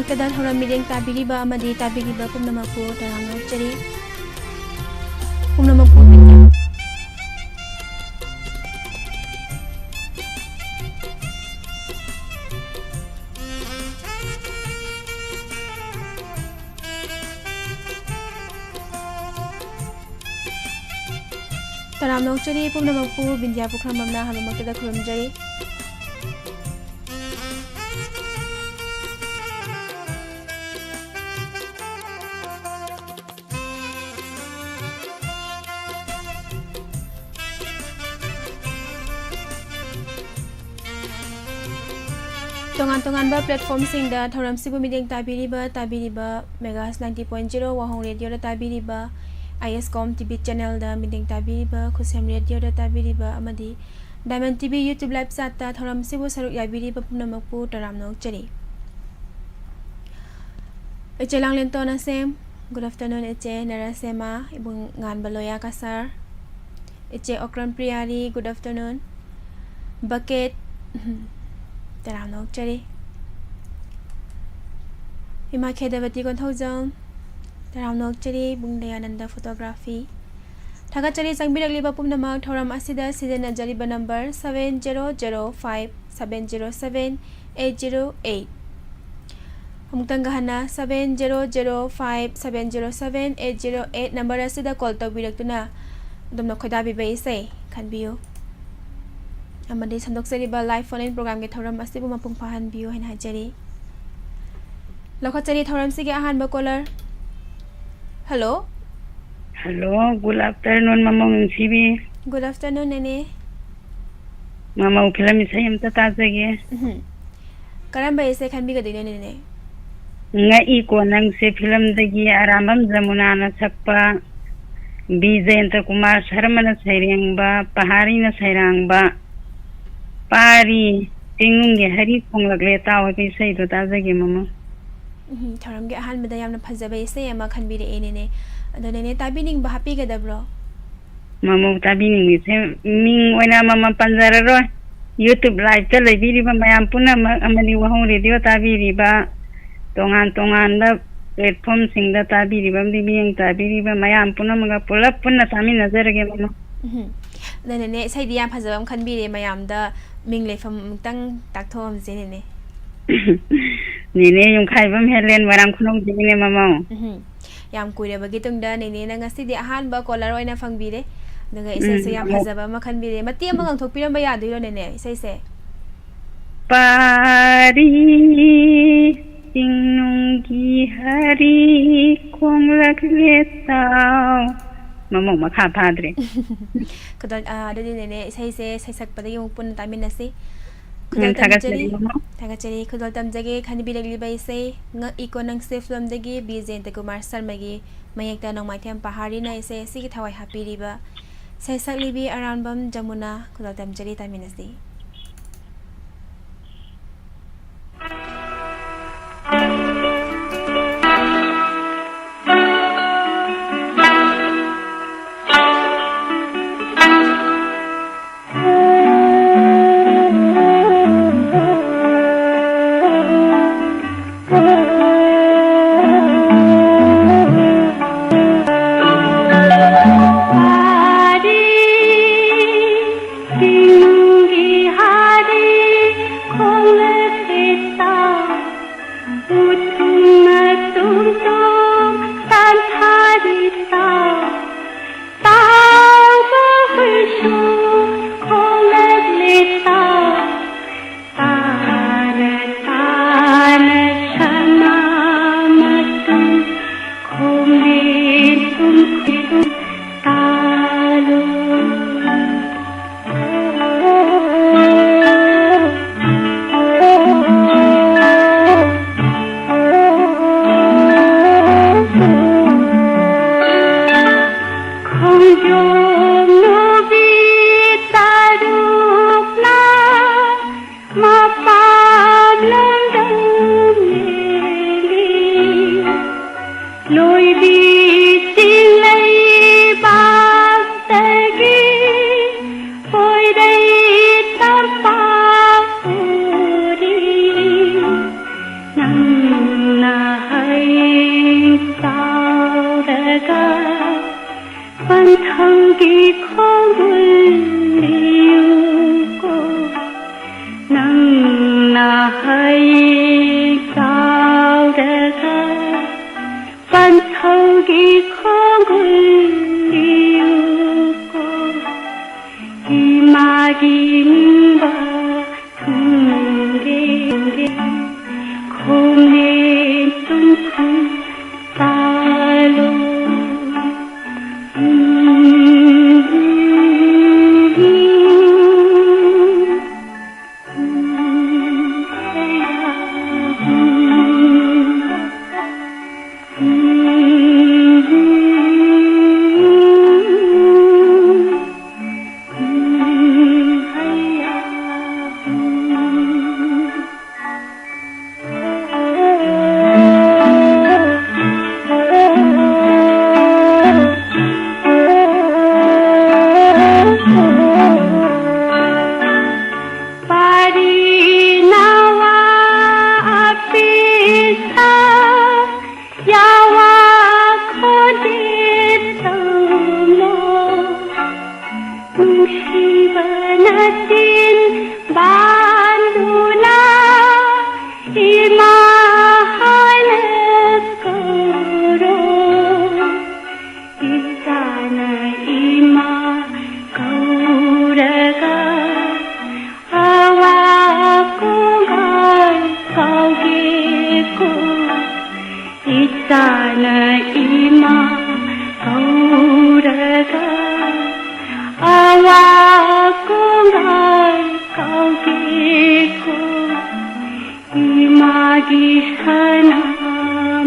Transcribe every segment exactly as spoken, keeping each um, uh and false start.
ꯀꯗꯥ ꯊꯧꯔꯝ ꯃꯤꯠꯌꯦꯡ ꯇꯥꯕꯤꯔꯤꯕ ꯑꯃꯗꯤ ꯇꯥꯕꯤꯔꯤꯕ ꯄꯨꯝꯅꯃꯛꯄꯨ ꯇꯔꯥꯝꯅ ꯑꯣꯛꯆꯔꯤ꯫ ꯄꯨꯝꯅꯃꯛꯄꯨ ꯕꯤꯟꯗ꯭ꯌꯥ ꯇꯔꯥꯝꯅ ꯑꯣꯛꯆꯔꯤ꯫ ꯄꯨꯝꯅꯃꯛꯄꯨ ꯕꯤꯟꯗ꯭ꯌꯥ ꯄꯨꯈ꯭ꯔꯝꯕꯝꯅ ꯑꯍꯥꯟꯕꯃꯛꯇꯗ ꯈꯨꯔꯨꯝꯖꯔꯤ꯫ ꯇꯣꯉꯥꯟ ꯇꯣꯉꯥꯟꯕ platformꯁꯤꯡꯗ ꯊꯧꯔꯝꯁꯤꯕꯨ ꯃꯤꯠꯌꯦꯡ ꯇꯥꯕꯤꯔꯤꯕ, ꯇꯥꯕꯤꯔꯤꯕ Megas ninety point zero ꯋꯥꯍꯣꯡ ꯔꯦꯗꯤꯑꯣꯗ ꯇꯥꯕꯤꯔꯤꯕ, ISCOM TV channelꯗ ꯃꯤꯠꯌꯦꯡ ꯇꯥꯕꯤꯔꯤꯕ, ꯈꯨꯁꯦꯝ ꯔꯦꯗꯤꯑꯣꯗ ꯇꯥꯕꯤꯔꯤꯕ ꯑꯃꯗꯤ Diamond TV YouTube live chatꯇ ꯊꯧꯔꯝꯁꯤꯕꯨ ꯁꯔꯨꯛ ꯌꯥꯕꯤꯔꯤꯕ ꯄꯨꯝꯅꯃꯛꯄꯨ ꯇꯔꯥꯝꯅ ꯑꯣꯛꯆꯔꯤ꯫ ꯏꯆꯦ ꯂꯥꯡꯂꯦꯟꯇꯣꯟ ꯑꯁꯦꯝ, good afternoon꯫ ꯏꯆꯦ ꯅꯔꯥꯁꯦꯃꯥ, ꯏꯕꯨꯡ ꯉꯥꯟꯕ ꯂꯣꯌꯥ ꯀꯁꯥꯔ, ꯏꯆꯦ Okram Priyari, good afternoon꯫ Bucket, ꯇꯔꯥꯝꯅ ꯑꯣꯛꯆꯔꯤ꯫ ꯏꯃꯥ ꯈꯦꯗꯕꯇꯤ ꯀꯣꯟꯊꯧꯖꯝ, ꯇꯔꯥꯝꯅ ꯑꯣꯛꯆꯔꯤ꯫ ꯏꯕꯨꯡ ꯗꯌꯥꯅꯟꯗ photography꯫ ꯊꯥꯒꯠꯆꯔꯤ ꯆꯪꯕꯤꯔꯛꯂꯤꯕ ꯄꯨꯝꯅꯃꯛ꯫ ꯊꯧꯔꯝ ꯑꯁꯤꯗ ꯁꯤꯖꯤꯟꯅꯖꯔꯤꯕ number seven zero zero five seven zero seven eight zero eight꯫ ꯑꯃꯨꯛꯇꯪꯒ ꯍꯟꯅ seven zero zero five seven zero seven eight zero eight number ꯑꯁꯤꯗ call ꯇꯧꯕꯤꯔꯛꯇꯨꯅ ꯑꯗꯣꯝꯅ ꯈꯣꯏꯗꯥꯕꯤꯕ ꯏꯁꯩ ꯈꯟꯕꯤꯌꯨ꯫ ꯑꯃꯗꯤ ꯁꯟꯗꯣꯛꯆꯔꯤꯕ live phone-in programꯒꯤ ꯊꯧꯔꯝ ꯑꯁꯤꯕꯨ ꯃꯄꯨꯡ ꯐꯥꯍꯟꯕꯤꯌꯨ ꯍꯥꯏꯅ ꯍꯥꯏꯖꯔꯤ꯫ ꯂꯧꯈꯠꯆꯔꯤ ꯊꯧꯔꯝꯁꯤꯒꯤ ꯑꯍꯥꯟꯕ caller꯫ Hello꯫ Hello, good afternoon, ꯃꯃꯧ ꯅꯨꯡꯁꯤꯕꯤ꯫ Good afternoon, ꯅꯦꯅꯦ꯫ ꯃꯃꯧ, film ꯏꯁꯩ ꯑꯝꯇ ꯇꯥꯖꯒꯦ꯫ ꯎꯝꯍꯨꯝ꯫ ꯀꯔꯝꯕ ꯏꯁꯩ ꯈꯟꯕꯤꯒꯗꯣꯏꯅꯣ, ꯅꯦꯅꯦ? ꯉꯛꯏꯀꯣ ꯅꯪꯁꯦ filmꯗꯒꯤ ꯑꯔꯥꯝꯕꯝ ꯖꯃꯨꯅꯥꯅ ꯁꯛꯄ, ꯕꯤ ꯖꯌꯟꯇ ꯀꯨꯃꯥꯔ ꯁꯔꯃꯅ ꯁꯩꯔꯦꯡꯕ, ꯄꯍꯥꯔꯤꯅ ꯁꯩꯔꯥꯡꯕ, ꯄꯥꯔꯤ ꯆꯤꯡꯅꯨꯡꯒꯤ ꯍꯔꯤ ꯈꯣꯡꯂꯛꯂꯦ ꯇꯥꯎ ꯍꯥꯏꯕ ꯏꯁꯩꯗꯣ ꯇꯥꯖꯒꯦ, ꯃꯃꯧ꯫ ꯎꯝ, ꯊꯧꯔꯝꯒꯤ ꯑꯍꯥꯟꯕꯗ ꯌꯥꯝꯅ ꯐꯖꯕ ꯏꯁꯩ ꯑꯃ ꯈꯟꯕꯤꯔꯛꯑꯦ, ꯅꯦꯅꯦ꯫ ꯑꯗꯣ, ꯅꯦꯅꯦ, ꯇꯥꯕꯤꯅꯤꯡꯕ ꯍꯥꯞꯄꯤꯒꯗꯕ꯭ꯔꯣ? ꯃꯃꯧ, ꯇꯥꯕꯤꯅꯤꯡꯕꯁꯦ ꯃꯤꯡ ꯑꯣꯏꯅ ꯑꯃꯃꯝ ꯄꯟꯖꯔꯔꯣꯏ꯫ YouTube liveꯇ ꯂꯩꯕꯤꯔꯤꯕ ꯃꯌꯥꯝ ꯄꯨꯝꯅꯃꯛ ꯑꯃꯗꯤ ꯋꯥꯍꯣꯡ ꯔꯦꯗꯤꯑꯣ ꯇꯥꯕꯤꯔꯤꯕ ꯇꯣꯉꯥꯟ ꯇꯣꯉꯥꯟꯕ platformꯁꯤꯡꯗ ꯇꯥꯕꯤꯔꯤꯕ, ꯃꯤꯠꯌꯦꯡ ꯇꯥꯕꯤꯔꯤꯕ ꯃꯌꯥꯝ ꯄꯨꯝꯅꯃꯛꯒ ꯄꯨꯂꯞ ꯄꯨꯟꯅ ꯇꯥꯃꯤꯟꯅꯖꯔꯒꯦ, ꯃꯃꯥ꯫ ꯎꯝ꯫ ꯅꯦꯅꯦ, ꯏꯁꯩꯗꯤ ꯌꯥꯝ ꯐꯖꯕ ꯑꯃ ꯈꯟꯕꯤꯔꯦ, ꯃꯌꯥꯝꯗ ꯃꯤꯡ ꯂꯩꯐꯝ ꯑꯃꯨꯛꯇꯪ ꯇꯥꯛꯊꯣꯛꯑꯝꯁꯦ, ꯅꯦꯅꯦ꯫ ꯅꯦꯅꯦ ꯌꯨꯝꯈꯥꯏꯕꯝ ꯍꯦꯂꯦꯟ, ꯃꯣꯏꯔꯥꯡ ꯈꯨꯅꯧꯗꯒꯤꯅꯦ, ꯃꯃꯥ꯫ ꯎꯝ꯫ ꯌꯥꯝ ꯀꯨꯏꯔꯕꯒꯤ ꯇꯨꯡꯗ ꯅꯦꯅꯦꯅ ꯉꯁꯤꯗꯤ ꯑꯍꯥꯟꯕ caller ꯑꯣꯏꯅ ꯐꯪꯕꯤꯔꯦ꯫ ꯑꯗꯨꯒ ꯏꯁꯩꯁꯨ ꯎꯝ, ꯌꯥꯝ ꯃꯃꯥ꯫ ꯐꯖꯕ ꯑꯃ ꯈꯟꯕꯤꯔꯦ꯫ ꯃꯇꯦꯛ ꯑꯃ ꯉꯪꯊꯣꯛꯄꯤꯔꯝꯕ ꯌꯥꯗꯣꯏꯔꯣ, ꯅꯦꯅꯦ, ꯏꯁꯩꯁꯦ? ꯄꯥꯔꯤ ꯆꯤꯡꯅꯨꯡꯒꯤ ꯍꯔꯤ ꯈꯣꯡꯂꯛꯂꯦ ꯇꯥꯎ꯫ ꯃꯃꯧ ꯃꯈꯥ ꯐꯥꯗ꯭ꯔꯦ꯫ ꯈꯨꯗꯣꯜ-, ꯑ, ꯑꯗꯨꯗꯤ ꯅꯦꯅꯦ, ꯏꯁꯩꯁꯦ ꯁꯩꯁꯛꯄꯗꯒꯤ ꯑꯃꯨꯛ ꯄꯨꯟꯅ ꯇꯥꯃꯤꯟꯅꯁꯤ꯫ ꯎꯝ, ꯈꯨꯗꯣꯜ ꯊꯥꯒꯠꯆꯔꯤ, ꯇꯝꯖꯔꯤ꯫ ꯃꯃꯥ꯫ ꯊꯥꯒꯠꯆꯔꯤ꯫ ꯈꯨꯗꯣꯜ ꯇꯝꯖꯒꯦ ꯈꯟꯕꯤꯔꯛꯂꯤꯕ ꯏꯁꯩ ꯉꯛꯏꯀꯣ ꯅꯪꯁꯦ ꯐꯤꯂꯝꯗꯒꯤ ꯕꯤ ꯖꯌꯟꯇ ꯀꯨꯃꯥꯔ ꯁꯔꯃꯒꯤ ꯃꯌꯦꯛꯇ ꯅꯣꯡꯃꯥꯏꯊꯦꯝ ꯄꯍꯥꯔꯤꯅ ꯏꯁꯩ ꯑꯁꯤꯒꯤ ꯊꯋꯥꯏ ꯍꯥꯞꯄꯤꯔꯤꯕ ꯁꯩꯁꯛꯂꯤꯕꯤ ꯑꯔꯥꯟꯕꯝ ꯖꯃꯨꯅꯥ꯫ ꯈꯨꯗꯣꯜ ꯇꯝꯖꯔꯤ, ꯇꯥꯃꯤꯟꯅꯁꯤ꯫ ꯄꯟꯊꯧꯒꯤ ꯈꯣꯡꯒꯨꯜ ꯂꯤꯌꯨꯀꯣ, ꯅꯪꯅ ꯍꯌꯦꯡ ꯆꯥꯎꯔꯒ꯫ ꯄꯟꯊꯧꯒꯤ ꯈꯣꯡꯒꯨꯜ ꯂꯤꯌꯨꯀꯣ, ꯏꯃꯥꯒꯤ ꯅꯤꯡꯕ ꯊꯨꯡꯒꯦ, ꯈꯣꯝꯂꯦꯟ ꯇꯨꯝꯈꯨꯜ ꯇꯥꯂꯣ꯫ Pari nawa apisa yawa khodit tamo. Nungsibana tin banduna ima hana koro. Icꯥꯅ ꯏꯃꯥ ꯀꯧꯔꯒ ꯑꯋꯥ ꯈꯣꯡꯒꯥꯏ ꯀꯥꯎꯒꯦꯀꯣ꯫ ꯏꯆꯥꯅ ꯏꯃꯥ ꯀꯧꯔꯒ ꯑꯋꯥ ꯈꯣꯡꯒꯥꯏ ꯀꯥꯎꯒꯦꯀꯣ꯫ ꯏꯃꯥꯒꯤ ꯁꯅꯥ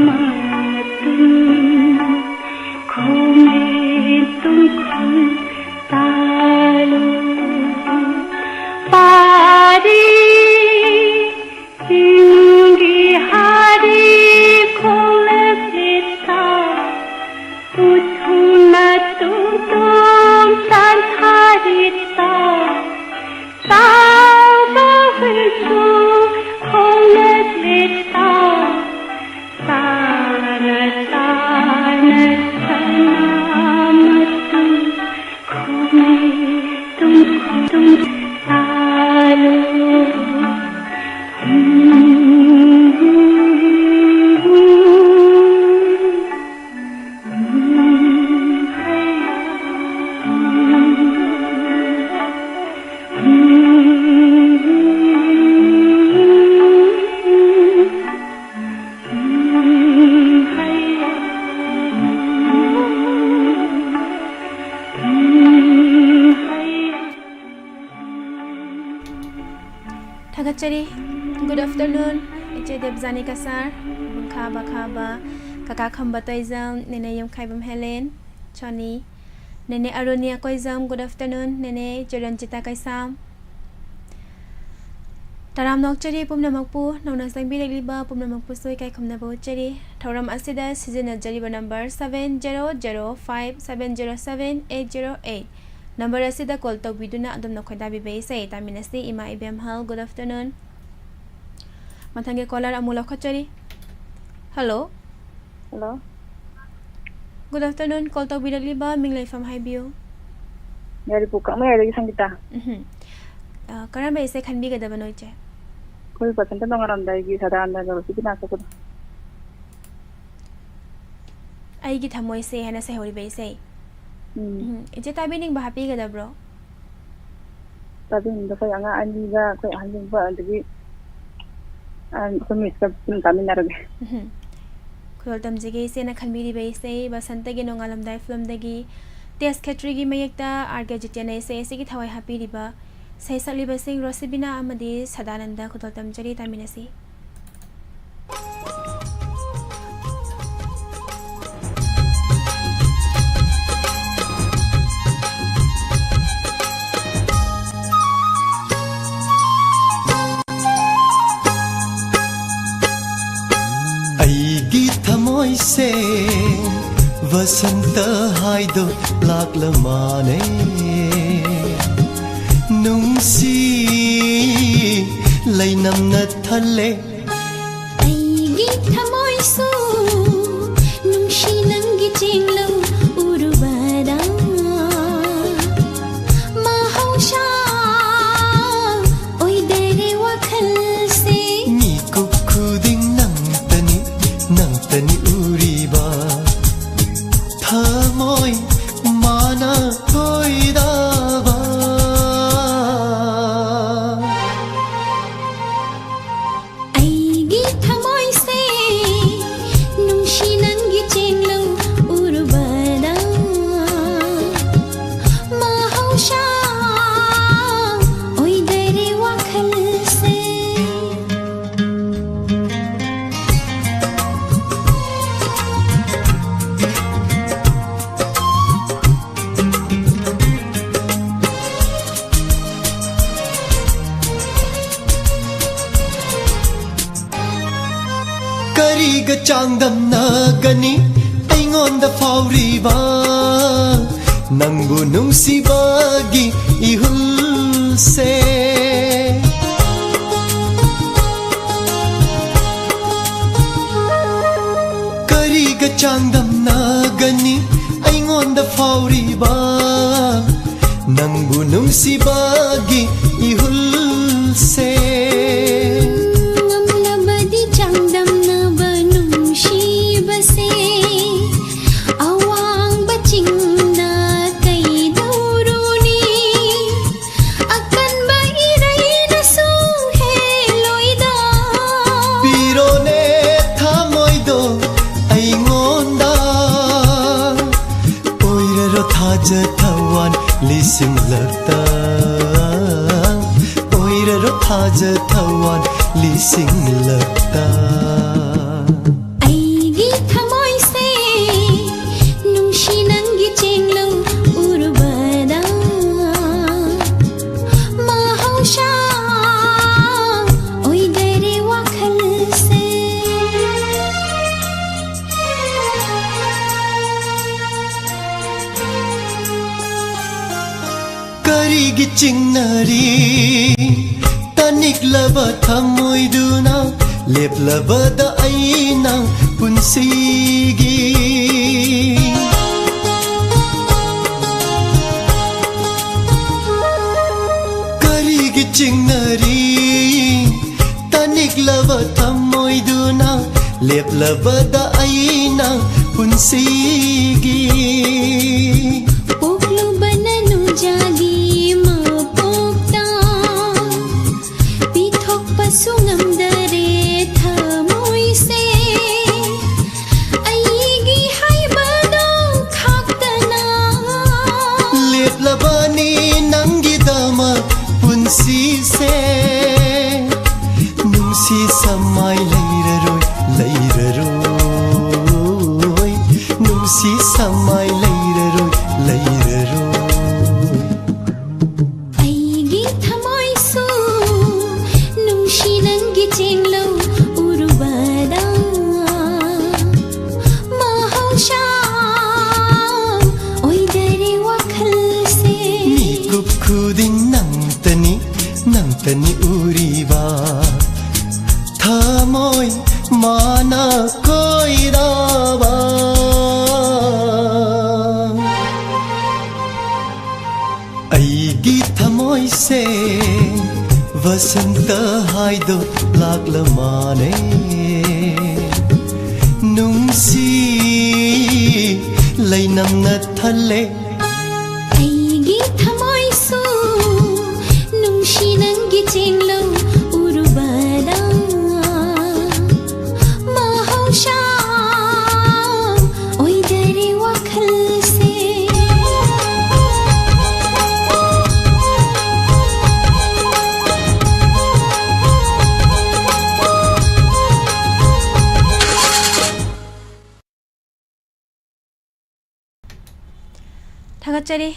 ꯃꯇꯨꯝ ꯈꯣꯝꯂꯦꯟ ꯇꯨꯝꯈꯨꯜ ꯇꯥꯂꯣ꯫ ꯄꯥꯔꯤ ꯆꯤꯡꯒꯤ ꯍꯥꯔꯤ ꯈꯣꯡꯂꯛꯂꯤꯇꯥ, ꯎꯊꯨꯝꯅ ꯇꯨꯝ ꯇꯨꯝ ꯇꯥꯟꯊꯥꯔꯤꯇꯥ, ꯇꯥꯎꯕ ꯍꯨꯏꯁꯨ ꯈꯣꯡꯂꯛꯂꯤꯇꯥ, ꯇꯥꯅ ꯇꯥꯅ ꯁꯅꯥ ꯆꯔꯤ꯫ Good afternoon, ꯏꯆꯦ ꯗꯦꯕꯖꯥꯅꯤ ꯀꯁꯥꯔ, ꯕꯨꯡꯈꯥꯕ ꯈꯥꯕ, ꯀꯀꯥ ꯈꯝꯕ ꯇꯣꯏꯖꯝ, ꯅꯦꯅꯦ ꯌꯨꯝꯈꯥꯏꯕꯝ ꯍꯦꯂꯦꯟ, ꯆꯣꯅꯤ, ꯅꯦꯅꯦ ꯑꯔꯨꯅꯤ ꯑꯀꯣꯏꯖꯝ, good afternoon, ꯅꯦꯅꯦ ꯏꯆꯦ ꯔꯟꯖꯤꯇꯥ ꯀꯩꯁꯥꯝ꯫ ꯇꯔꯥꯝꯅ ꯑꯣꯛꯆꯔꯤ ꯄꯨꯝꯅꯃꯛꯄꯨ, ꯅꯧꯅ ꯆꯪꯕꯤꯔꯛꯂꯤꯕ ꯄꯨꯝꯅꯃꯛꯄꯨꯁꯨ ꯏꯀꯥꯏ ꯈꯨꯝꯅꯕ ꯎꯠꯆꯔꯤ꯫ ꯊꯧꯔꯝ ꯑꯁꯤꯗ ꯁꯤꯖꯤꯟꯅꯖꯔꯤꯕ number seven zero zero five seven zero seven eight zero eight꯫ Number ꯑꯁꯤꯗ call ꯇꯧꯕꯤꯗꯨꯅ ꯑꯗꯣꯝꯅ ꯈꯣꯏꯗꯥꯕꯤꯕ ꯏꯁꯩ ꯇꯥꯃꯤꯟꯅꯁꯤ꯫ ꯏꯃꯥ ꯏꯕꯦꯝꯍꯜ, good afternoon꯫ ꯃꯊꯪꯒꯤ caller ꯑꯃꯨꯛ ꯂꯧꯈꯠꯆꯔꯤ꯫ Hello꯫ Hello꯫ Good afternoon, call ꯇꯧꯕꯤꯔꯛꯂꯤꯕ ꯃꯤꯡ ꯂꯩꯐꯝ ꯍꯥꯏꯕꯤꯌꯨ꯫ ꯌꯥꯏꯔꯤꯄꯣꯛ ꯀꯛꯃꯩ ꯍꯥꯏꯗꯒꯤ ꯁꯪꯒꯤꯇꯥ꯫ ꯎꯝꯍꯨꯝ꯫ ꯑ, ꯀꯔꯝꯕ ꯏꯁꯩ ꯈꯟꯕꯤꯒꯗꯕꯅꯣ, ꯏꯆꯦ? ꯑꯩꯈꯣꯏ ꯕꯁꯟꯇ ꯅꯣꯡꯉꯥꯜꯂꯝꯗꯥꯏꯒꯤ ꯁꯗꯥꯅꯟꯗ ꯒꯧꯔꯁꯤꯒꯤ ꯅꯥ ꯁꯛꯄꯗꯣ꯫ ꯑꯩꯒꯤ ꯊꯃꯣꯏꯁꯦ ꯍꯥꯏꯅ ꯁꯩꯍꯧꯔꯤꯕ ꯏꯁꯩ꯫ ꯎꯝ꯫ ꯎꯝ, ꯏꯆꯦ ꯇꯥꯕꯤꯅꯤꯡꯕ ꯍꯥꯞꯄꯤꯒꯗꯕ꯭ꯔꯣ? ꯇꯥꯕꯤꯅꯤꯡꯕ ꯑꯩꯈꯣꯏ ꯑꯉꯥꯡ ꯑꯅꯤꯒ ꯑꯩꯈꯣꯏ ꯑꯍꯟꯁꯤꯡꯕ ꯑꯗꯒꯤ, ꯑ, ꯑꯩꯈꯣꯏ ꯃꯤꯁꯀ ꯄꯨꯟꯅ ꯇꯥꯃꯤꯟꯅꯔꯒꯦ꯫ ꯎꯝꯍꯨꯝ꯫ ꯈꯨꯗꯣꯜ ꯇꯝꯖꯒꯦ ꯏꯆꯦꯅ ꯈꯟꯕꯤꯔꯤꯕ ꯏꯁꯩ ꯕꯁꯟꯇꯒꯤ ꯅꯣꯡꯉꯥꯜꯂꯝꯗꯥꯏ ꯐꯤꯂꯝꯗꯒꯤ ꯇꯦꯖ ꯈꯦꯇ꯭ꯔꯤꯒꯤ ꯃꯌꯦꯛꯇ ꯑꯥꯔ ꯀꯦ ꯖꯤꯇꯦꯟꯅ ꯏꯁꯩ ꯑꯁꯤꯒꯤ ꯊꯋꯥꯏ ꯍꯥꯞꯄꯤꯔꯤꯕ ꯏꯁꯩ ꯁꯛꯂꯤꯕꯁꯤꯡ ꯔꯣꯁꯤꯕꯤꯅꯥ ꯑꯃꯗꯤ ꯁꯗꯥꯅꯟꯗ꯫ ꯈꯨꯗꯣꯜ ꯇꯝꯖꯔꯤ, ꯇꯥꯃꯤꯟꯅꯁꯤ꯫ ꯑꯩꯒꯤ ꯊꯃꯣꯏꯁꯦ ꯋꯥꯁꯟꯇ ꯍꯥꯏꯗꯣ ꯂꯥꯛꯂ ꯃꯥꯅꯦ꯫ ꯅꯨꯡꯁꯤ ꯂꯩꯅꯝꯅ ꯊꯜꯂꯦ꯫ ꯑꯩꯒꯤ ꯊꯃꯣꯏꯁꯨ ꯅꯨꯡꯁꯤ ꯅꯪꯒꯤ ꯆꯦꯡꯂꯧ ꯎꯔꯨꯕꯗ ꯃꯍꯧꯁꯥ ꯑꯣꯏꯗꯔꯦ ꯋꯥꯈꯜꯁꯦ꯫ ꯃꯤꯀꯨꯞ ꯈꯨꯗꯤꯡ ꯅꯪꯇꯅꯤ, ꯅꯪꯇꯅꯤ ꯎꯔꯤꯕ꯫ ꯊꯃꯣꯏ ꯃꯥꯅ ꯈꯣꯏꯗꯥꯕ꯫ ꯑꯩ ꯆꯥꯡꯗꯝꯅꯒꯅꯤ ꯑꯩꯉꯣꯟꯗ ꯐꯥꯎꯔꯤꯕ ꯅꯪꯕꯨ ꯅꯨꯡꯁꯤꯕꯒꯤ ꯏꯍꯨꯜꯁꯦ꯫ ꯀꯔꯤꯒ ꯆꯥꯡꯗꯝꯅꯒꯅꯤ ꯑꯩꯉꯣꯟꯗ ꯐꯥꯎꯔꯤꯕ ꯅꯪꯕꯨ ꯅꯨꯡꯁꯤꯕꯒꯤ ꯏꯍꯨꯜꯁꯦ? ꯉꯝꯂꯕꯗꯤ ꯆꯥꯡꯗꯝꯅꯕ ꯅꯨꯡꯁꯤꯕꯁꯦ ꯑꯋꯥꯡꯕ ꯆꯤꯡꯗ ꯀꯩꯗꯧꯔꯨꯅꯤ? ꯑꯀꯟꯕ ꯏꯔꯩꯅꯁꯨ ꯍꯦꯜꯂꯣꯏꯗ꯫ ꯄꯤꯔꯣꯅꯦ ꯊꯃꯣꯏꯗꯣ ꯑꯩꯉꯣꯟꯗ, ꯑꯣꯏꯔꯔꯣ ꯊꯥꯖ ꯊꯋꯥꯟ ꯂꯤꯁꯤꯡꯂꯛꯇ, ꯑꯣꯏꯔꯔꯣ ꯊꯥꯖ ꯊꯋꯥꯟ ꯂꯤꯁꯤꯡꯂꯛꯇ꯫ ꯑꯩꯒꯤ ꯊꯃꯣꯏꯁꯦ ꯅꯨꯡꯁꯤ ꯅꯪꯒꯤ ꯆꯦꯡꯂꯧ ꯎꯔꯨꯕꯗ ꯃꯍꯧꯁꯥ ꯑꯣꯏꯗꯔꯦ ꯋꯥꯈꯜꯁꯦ꯫ ꯀꯔꯤꯒꯤ ꯆꯤꯡꯅꯔꯤ ꯇꯅꯤꯛꯂꯕ ꯊꯃꯣꯏꯗꯨꯅ ꯂꯦꯞꯂꯕꯗ ꯑꯩꯅ ꯄꯨꯟꯁꯤꯒꯤ? ꯀꯔꯤꯒꯤ ꯆꯤꯡꯅꯔꯤ ꯇꯅꯤꯛꯂꯕ ꯊꯃꯣꯏꯗꯨꯅ ꯂꯦꯞꯂꯕꯗ ꯑꯩꯅ ꯄꯨꯟꯁꯤꯒꯤ? ꯄꯣꯛꯂꯨꯕꯅ ꯅꯨꯡꯖꯥꯒꯤ ꯃꯄꯣꯛꯇ ꯄꯤꯊꯣꯛꯄꯁꯨ ꯉꯝꯗꯔꯦ ꯊꯃꯣꯏꯁꯦ꯫ ꯑꯩꯒꯤ ꯍꯥꯏꯕꯗꯣ ꯈꯥꯛꯇꯅ ꯂꯦꯞꯂꯕꯅꯤ ꯅꯪꯒꯤꯗꯃꯛ ꯄꯨꯟꯁꯤꯁꯦ꯫ ꯅꯨꯡꯁꯤ ꯁꯃꯥꯏ ꯂꯩꯔꯔꯣꯏ, ꯂꯩꯔꯔꯣꯏ꯫ ꯅꯨꯡꯁꯤ ꯈꯨꯗꯤꯡ ꯅꯪꯇꯅꯤ, ꯅꯪꯇꯅꯤ ꯎꯔꯤꯕ, ꯊꯃꯣꯏ ꯃꯥꯅ ꯀꯣꯏꯔꯕ꯫ ꯑꯩꯒꯤ ꯊꯃꯣꯏꯁꯦ ꯋꯥꯁꯟꯇ ꯍꯥꯏꯗꯣ ꯂꯥꯛꯂ ꯃꯥꯅꯦ꯫ ꯅꯨꯡꯁꯤ ꯂꯩꯅꯝꯅ ꯊꯜꯂꯦ꯫ ꯑꯩꯒꯤ ꯊꯃꯣꯏꯁꯨ ꯅꯨꯡꯁꯤ ꯅꯪꯒꯤ ꯆꯦꯡꯂꯧ ꯎꯔꯨꯕꯗ ꯃꯍꯧꯁꯥ ꯑꯣꯏꯗꯔꯦ ꯋꯥꯈꯜꯁꯦ꯫ ꯊꯥꯒꯠꯆꯔꯤ꯫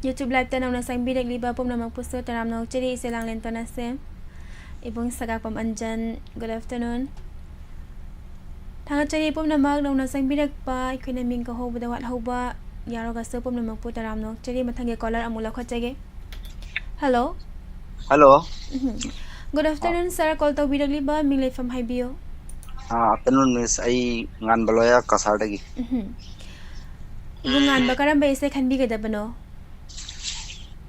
YouTube live ꯇ ꯅꯧꯅ ꯆꯪꯕꯤꯔꯛꯂꯤꯕ ꯄꯨꯝꯅꯃꯛꯄꯨꯁꯨ ꯇꯔꯥꯝꯅ ꯑꯣꯛꯆꯔꯤ꯫ ꯏꯆꯦ ꯂꯥꯡꯂꯦꯟ ꯇꯣꯅꯥꯁꯦꯝ, ꯏꯕꯨꯡ ꯁꯒꯥꯛꯄꯝ ꯑꯟꯖꯟ, good afternoon꯫ ꯊꯥꯒꯠꯆꯔꯤ ꯄꯨꯝꯅꯃꯛ ꯅꯧꯅ ꯆꯪꯕꯤꯔꯛꯄ, ꯑꯩꯈꯣꯏꯅ ꯃꯤꯡ ꯀꯧꯍꯧꯕꯗ ꯋꯥꯠꯍꯧꯕ ꯌꯥꯎꯔꯒꯁꯨ ꯄꯨꯝꯅꯃꯛꯄꯨ ꯇꯔꯥꯝꯅ ꯑꯣꯛꯆꯔꯤ꯫ ꯃꯊꯪꯒꯤ caller ꯑꯃꯨꯛ ꯂꯧꯈꯠꯆꯒꯦ꯫ Hello꯫ Hello꯫ ꯎꯝ꯫ Good afternoon, sir꯫ Call ꯇꯧꯕꯤꯔꯛꯂꯤꯕ ꯃꯤꯡ ꯂꯩꯐꯝ ꯍꯥꯏꯕꯤꯌꯨ꯫ ꯑꯥ, afternoon, miss꯫ ꯑꯩ ꯉꯥꯟꯕ ꯂꯣꯌꯥ ꯀꯁꯥꯔꯗꯒꯤ꯫ ꯎꯝ꯫ ꯏꯕꯨꯡ ꯉꯥꯟꯕ, ꯀꯔꯝꯕ ꯏꯁꯩ ꯈꯟꯕꯤꯒꯗꯕꯅꯣ?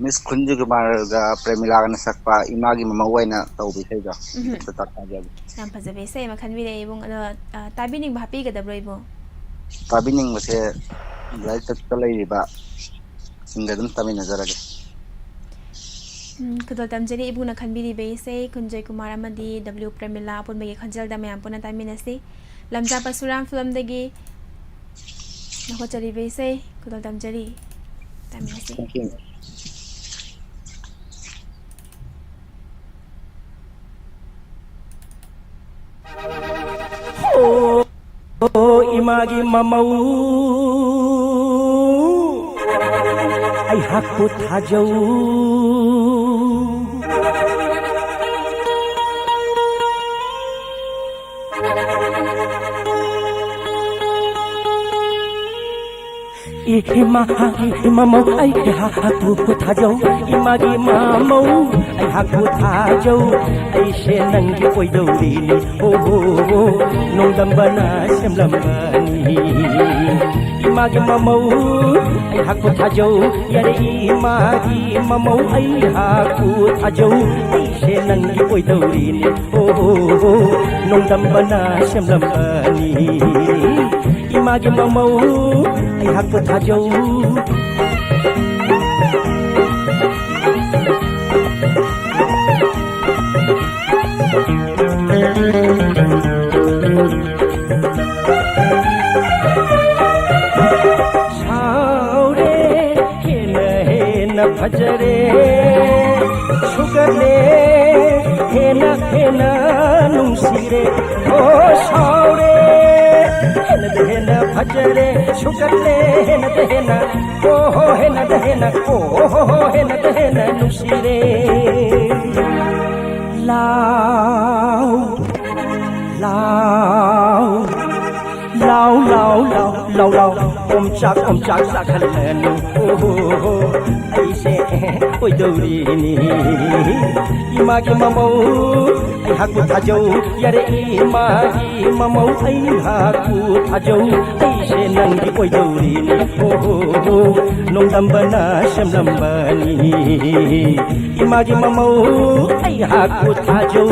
Miss ꯈꯨꯟꯖꯨ ꯀꯨꯃꯥꯔꯒ ꯄ꯭ꯔꯦꯃꯤꯂꯥꯒꯅ ꯁꯛꯄ ꯏꯃꯥꯒꯤ ꯃꯃꯧ ꯑꯣꯏꯅ ꯇꯧꯕ ꯏꯁꯩꯗꯣ꯫ ꯎꯝ꯫ ꯑꯗꯨ ꯇꯥꯖꯒꯦ꯫ ꯌꯥꯝ ꯐꯖꯕ ꯏꯁꯩ ꯑꯃ ꯈꯟꯕꯤꯔꯛꯑꯦ ꯏꯕꯨꯡ꯫ ꯑꯗꯣ, ꯑ, ꯇꯥꯕꯤꯅꯤꯡꯕ ꯍꯥꯞꯄꯤꯒꯗꯕ꯭ꯔꯣ ꯏꯕꯨꯡ? ꯇꯥꯕꯤꯅꯤꯡꯕꯁꯦ ꯂꯥꯏꯔꯤꯛ ꯇꯠꯇ ꯂꯩꯔꯤꯕ ꯁꯤꯡꯗ ꯑꯗꯨꯝ ꯇꯥꯃꯤꯟꯅꯖꯔꯒꯦ꯫ ꯎꯝ, ꯈꯨꯗꯣꯜ ꯇꯝꯖꯔꯤ ꯏꯕꯨꯡꯅ ꯈꯟꯕꯤꯔꯤꯕ ꯏꯁꯩ ꯈꯨꯟꯖꯣꯏ ꯀꯨꯃꯥꯔ ꯑꯃꯗꯤ W ꯄ꯭ꯔꯦꯃꯤꯂꯥ ꯑꯄꯨꯟꯕꯒꯤ ꯈꯣꯟꯖꯦꯜꯗ ꯃꯌꯥꯝ ꯄꯨꯟꯅ ꯇꯥꯃꯤꯟꯅꯁꯤ꯫ ꯂꯝꯖꯥ ꯄꯔꯁꯨꯔꯥꯝ ꯐꯤꯂꯝꯗꯒꯤ ꯂꯧꯈꯠꯆꯔꯤꯕ ꯏꯁꯩ ꯈꯨꯗꯣꯜ ꯇꯝꯖꯔꯤ꯫ ꯇꯥꯃꯤꯟꯅꯁꯤ꯫ Thank you꯫ ꯑꯣ, ꯏꯃꯥꯒꯤ ꯃꯃꯧ, ꯑꯩꯍꯥꯛꯄꯨ ꯊꯥꯖꯧ꯫ ꯏꯃꯥꯒꯤ ꯃꯃꯧ ꯑꯩ ꯑꯩꯍꯥꯛꯄꯨ ꯊꯥꯖꯧ, ꯏꯃꯥꯒꯤ ꯃꯃꯧ ꯑꯩꯍꯥꯛꯄꯨ ꯊꯥꯖꯧ, ꯑꯩꯁꯦ ꯅꯪꯒꯤ ꯑꯣꯏꯗꯧꯔꯤꯅꯤ꯫ ꯍꯣ ꯍꯣ ꯍꯣ, ꯅꯣꯡꯗꯝꯕꯅ ꯁꯦꯝꯂꯝꯕꯅꯤ꯫ ꯏꯃꯥꯒꯤ ꯃꯃꯧ ꯑꯩꯍꯥꯛꯄꯨ ꯊꯥꯖꯧ, ꯌꯥꯔꯦ ꯏꯃꯥꯒꯤ ꯃꯃꯧ ꯑꯩꯍꯥꯛꯄꯨ ꯊꯥꯖꯧ, ꯑꯩꯁꯦ ꯅꯪꯒꯤ ꯑꯣꯏꯗꯧꯔꯤꯅꯤ꯫ ꯍꯣ ꯍꯣ ꯍꯣ, ꯅꯣꯡꯗꯝꯕꯅ ꯁꯦꯝꯂꯝꯕꯅꯤ꯫ ꯏꯃꯥꯒꯤ ꯃꯃꯧ ꯑꯩꯍꯥꯛꯄꯨ ꯊꯥꯖꯧ꯫ ꯁꯥꯎꯔꯦ, ꯍꯦꯟꯅ ꯍꯦꯟꯅ ꯐꯖꯔꯦ, ꯁꯨꯒꯠꯂꯦ, ꯍꯦꯟꯅ ꯍꯦꯟꯅ ꯅꯨꯡꯁꯤꯔꯦ꯫ ꯑꯣ ꯁꯥꯎꯔꯦ, ꯍꯦꯟꯅꯗ ꯍꯦꯟꯅ ꯐꯖꯔꯦ, ꯁꯨꯒꯠꯂꯦ, ꯍꯦꯟꯅꯗ ꯍꯦꯟꯅ, ꯑꯣ ꯍꯣ, ꯍꯦꯟꯅꯗ ꯍꯦꯟꯅ, ꯑꯣ ꯍꯣ ꯍꯣ, ꯍꯦꯟꯅꯗ ꯍꯦꯟꯅ ꯅꯨꯡꯁꯤꯔꯦ꯫ ꯂꯥꯎ, ꯂꯥꯎ, ꯂꯥꯎ, ꯂꯥꯎ, ꯂꯥꯎ, ꯂꯥꯎ, ꯂꯥꯎ, ꯑꯣꯝꯆꯥꯛ, ꯑꯣꯝꯆꯥꯛ ꯆꯥꯛꯍꯜꯂꯅꯨ꯫ ꯑꯣ ꯍꯣ ꯍꯣ, ꯑꯩꯁꯦ ꯑꯣꯏꯗꯧꯔꯤꯅꯤ꯫ ꯏꯃꯥꯒꯤ ꯃꯃꯧ ꯑꯩꯍꯥꯛꯄꯨ ꯊꯥꯖꯧ, ꯌꯥꯔꯦ ꯏꯃꯥꯒꯤ ꯃꯃꯧ ꯑꯩꯍꯥꯛꯄꯨ ꯊꯥꯖꯧ, ꯑꯩꯁꯦ ꯅꯪꯒꯤ ꯑꯣꯏꯗꯧꯔꯤꯅꯤ꯫ ꯑꯣ ꯍꯣ ꯍꯣ, ꯅꯣꯡꯗꯝꯕꯅ ꯁꯦꯝꯂꯝꯕꯅꯤ꯫ ꯏꯃꯥꯒꯤ ꯃꯃꯧ ꯑꯩꯍꯥꯛꯄꯨ ꯊꯥꯖꯧ꯫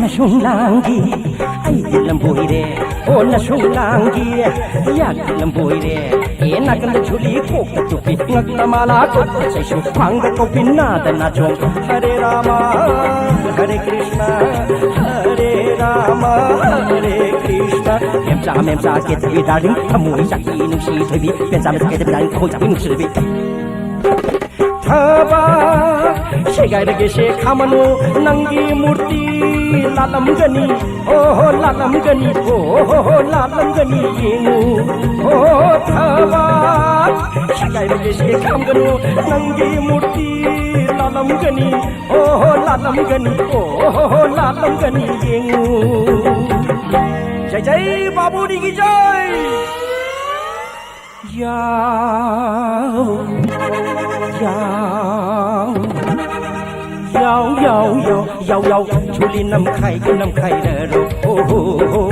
ꯅꯁꯨꯡ ꯂꯥꯡꯒꯤ ꯑꯩꯗꯤ ꯂꯝꯕꯣꯏꯔꯦ, ꯑꯣ ꯅꯁꯨꯡ ꯂꯥꯡꯒꯤ ꯌꯥꯗꯤ ꯂꯝꯕꯣꯏꯔꯦ꯫ ꯑꯦ ꯅꯥꯀꯟꯗ ꯖꯨꯂꯤ, ꯀꯣꯛꯇ ꯇꯨꯄꯤ, ꯉꯛꯇ ꯃꯥꯂꯥ, ꯈꯨꯠꯇ ꯆꯩꯁꯨ, ꯈ꯭ꯋꯥꯡꯗ ꯀꯣꯄꯤ, ꯅꯥꯗ ꯅꯥꯆꯣꯡ꯫ ꯍꯔꯦ ꯔꯥꯃ, ꯍꯔꯦ ꯀ꯭ꯔꯤꯁꯅ, ꯍꯔꯦ ꯔꯥꯃ, ꯍꯔꯦ ꯀ꯭ꯔꯤꯁꯅ꯫ ꯃꯦꯝꯆꯥ, ꯃꯦꯝꯆꯥ, ꯀꯦꯊꯕꯤ ꯗꯥꯔꯂꯤꯡ, ꯊꯃꯣꯏ ꯆꯥꯛꯄꯤ ꯅꯨꯡꯁꯤ ꯊꯣꯏꯕꯤ꯫ ꯃꯦꯝꯆꯥ, ꯃꯦꯝꯆꯥ, ꯀꯦꯊꯕꯤ ꯗꯥꯔꯂꯤꯡ, ꯊꯃꯣꯏ ꯆꯥꯛꯄꯤ ꯅꯨꯡꯁꯤ ꯊꯣꯏꯕꯤ꯫ ꯊꯕꯛ ꯁꯦꯒꯥꯏꯔꯒꯦꯁꯦ ꯈꯥꯝꯃꯅꯨ, ꯅꯪꯒꯤ ꯃꯨꯔꯇꯤ ꯂꯥꯠꯂꯝꯒꯅꯤ, ꯑꯣ ꯍꯣ ꯂꯥꯠꯂꯝꯒꯅꯤ, ꯑꯣ ꯍꯣ ꯍꯣ ꯂꯥꯠꯂꯝꯒꯅꯤ ꯌꯦꯡꯉꯨ꯫ ꯑꯣ ꯊꯕꯛ ꯁꯦꯒꯥꯏꯔꯒꯦꯁꯦ ꯈꯥꯝꯒꯅꯨ, ꯅꯪꯒꯤ ꯃꯨꯔꯇꯤ ꯂꯥꯠꯂꯝꯒꯅꯤ, ꯑꯣ ꯍꯣ ꯂꯥꯠꯂꯝꯒꯅꯤ, ꯑꯣ ꯍꯣ ꯍꯣ ꯂꯥꯠꯂꯝꯒꯅꯤ ꯌꯦꯡꯉꯨ꯫ ꯖꯩ ꯖꯩ ꯕꯥꯕꯨꯔꯤꯒꯤ ꯖꯩ꯫ ꯌꯥꯎ, ꯌꯥꯎ, ꯌꯥꯎ, ꯌꯥꯎ, ꯌꯥꯎ, ꯌꯥꯎ, ꯌꯥꯎ, ꯆꯨꯂꯤ ꯅꯝꯈꯥꯏꯒꯦ ꯅꯝꯈꯥꯏꯔꯔꯣ, ꯍꯣ, ꯍꯣ, ꯍꯣ,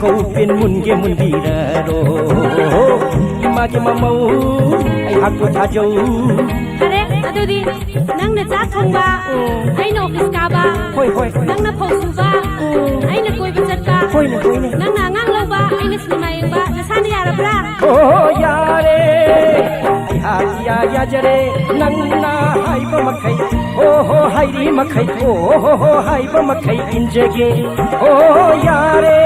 ꯀꯧꯄꯦꯟ ꯃꯨꯟꯒꯦ ꯃꯨꯟꯕꯤꯔꯔꯣ, ꯏꯃꯥꯒꯤ ꯃꯃꯧ ꯑꯩꯍꯥꯛꯄꯨ ꯊꯥꯖꯧ꯫ ꯐꯔꯦ, ꯑꯗꯨꯗꯤ ꯅꯪꯅ ꯆꯥꯛ ꯊꯣꯡꯕ, ꯎꯝ꯫ ꯑꯩꯅ ꯑꯣꯐꯤꯁ ꯀꯥꯕ, ꯍꯣꯏ, ꯍꯣꯏ꯫ ꯅꯪꯅ ꯐꯧ ꯁꯨꯕ, ꯎꯝ꯫ ꯑꯩꯅ ꯀꯣꯏꯕ ꯆꯠꯄ, ꯍꯣꯏꯅꯦ, ꯍꯣꯏꯅꯦ꯫ ꯅꯪꯅ ꯑꯉꯥꯡ ꯂꯧꯕ, ꯑꯩꯅ ꯁꯤꯅꯦꯃꯥ ꯌꯦꯡꯕ, ꯅꯁꯥꯅ ꯌꯥꯔꯕ꯭ꯔꯥ? ꯍꯣ, ꯍꯣ, ꯌꯥꯔꯦ꯫ ꯑꯩꯍꯥꯛ ꯏꯌꯥ ꯌꯥꯖꯔꯦ, ꯅꯪꯅ ꯍꯥꯏꯕ ꯃꯈꯩ꯫ ꯍꯣ, ꯍꯣ, ꯍꯥꯏꯔꯤ ꯃꯈꯩ꯫ ꯍꯣ, ꯍꯣ, ꯍꯣ, ꯍꯥꯏꯕ ꯃꯈꯩ ꯏꯟꯖꯒꯦ꯫ ꯍꯣ, ꯌꯥꯔꯦ꯫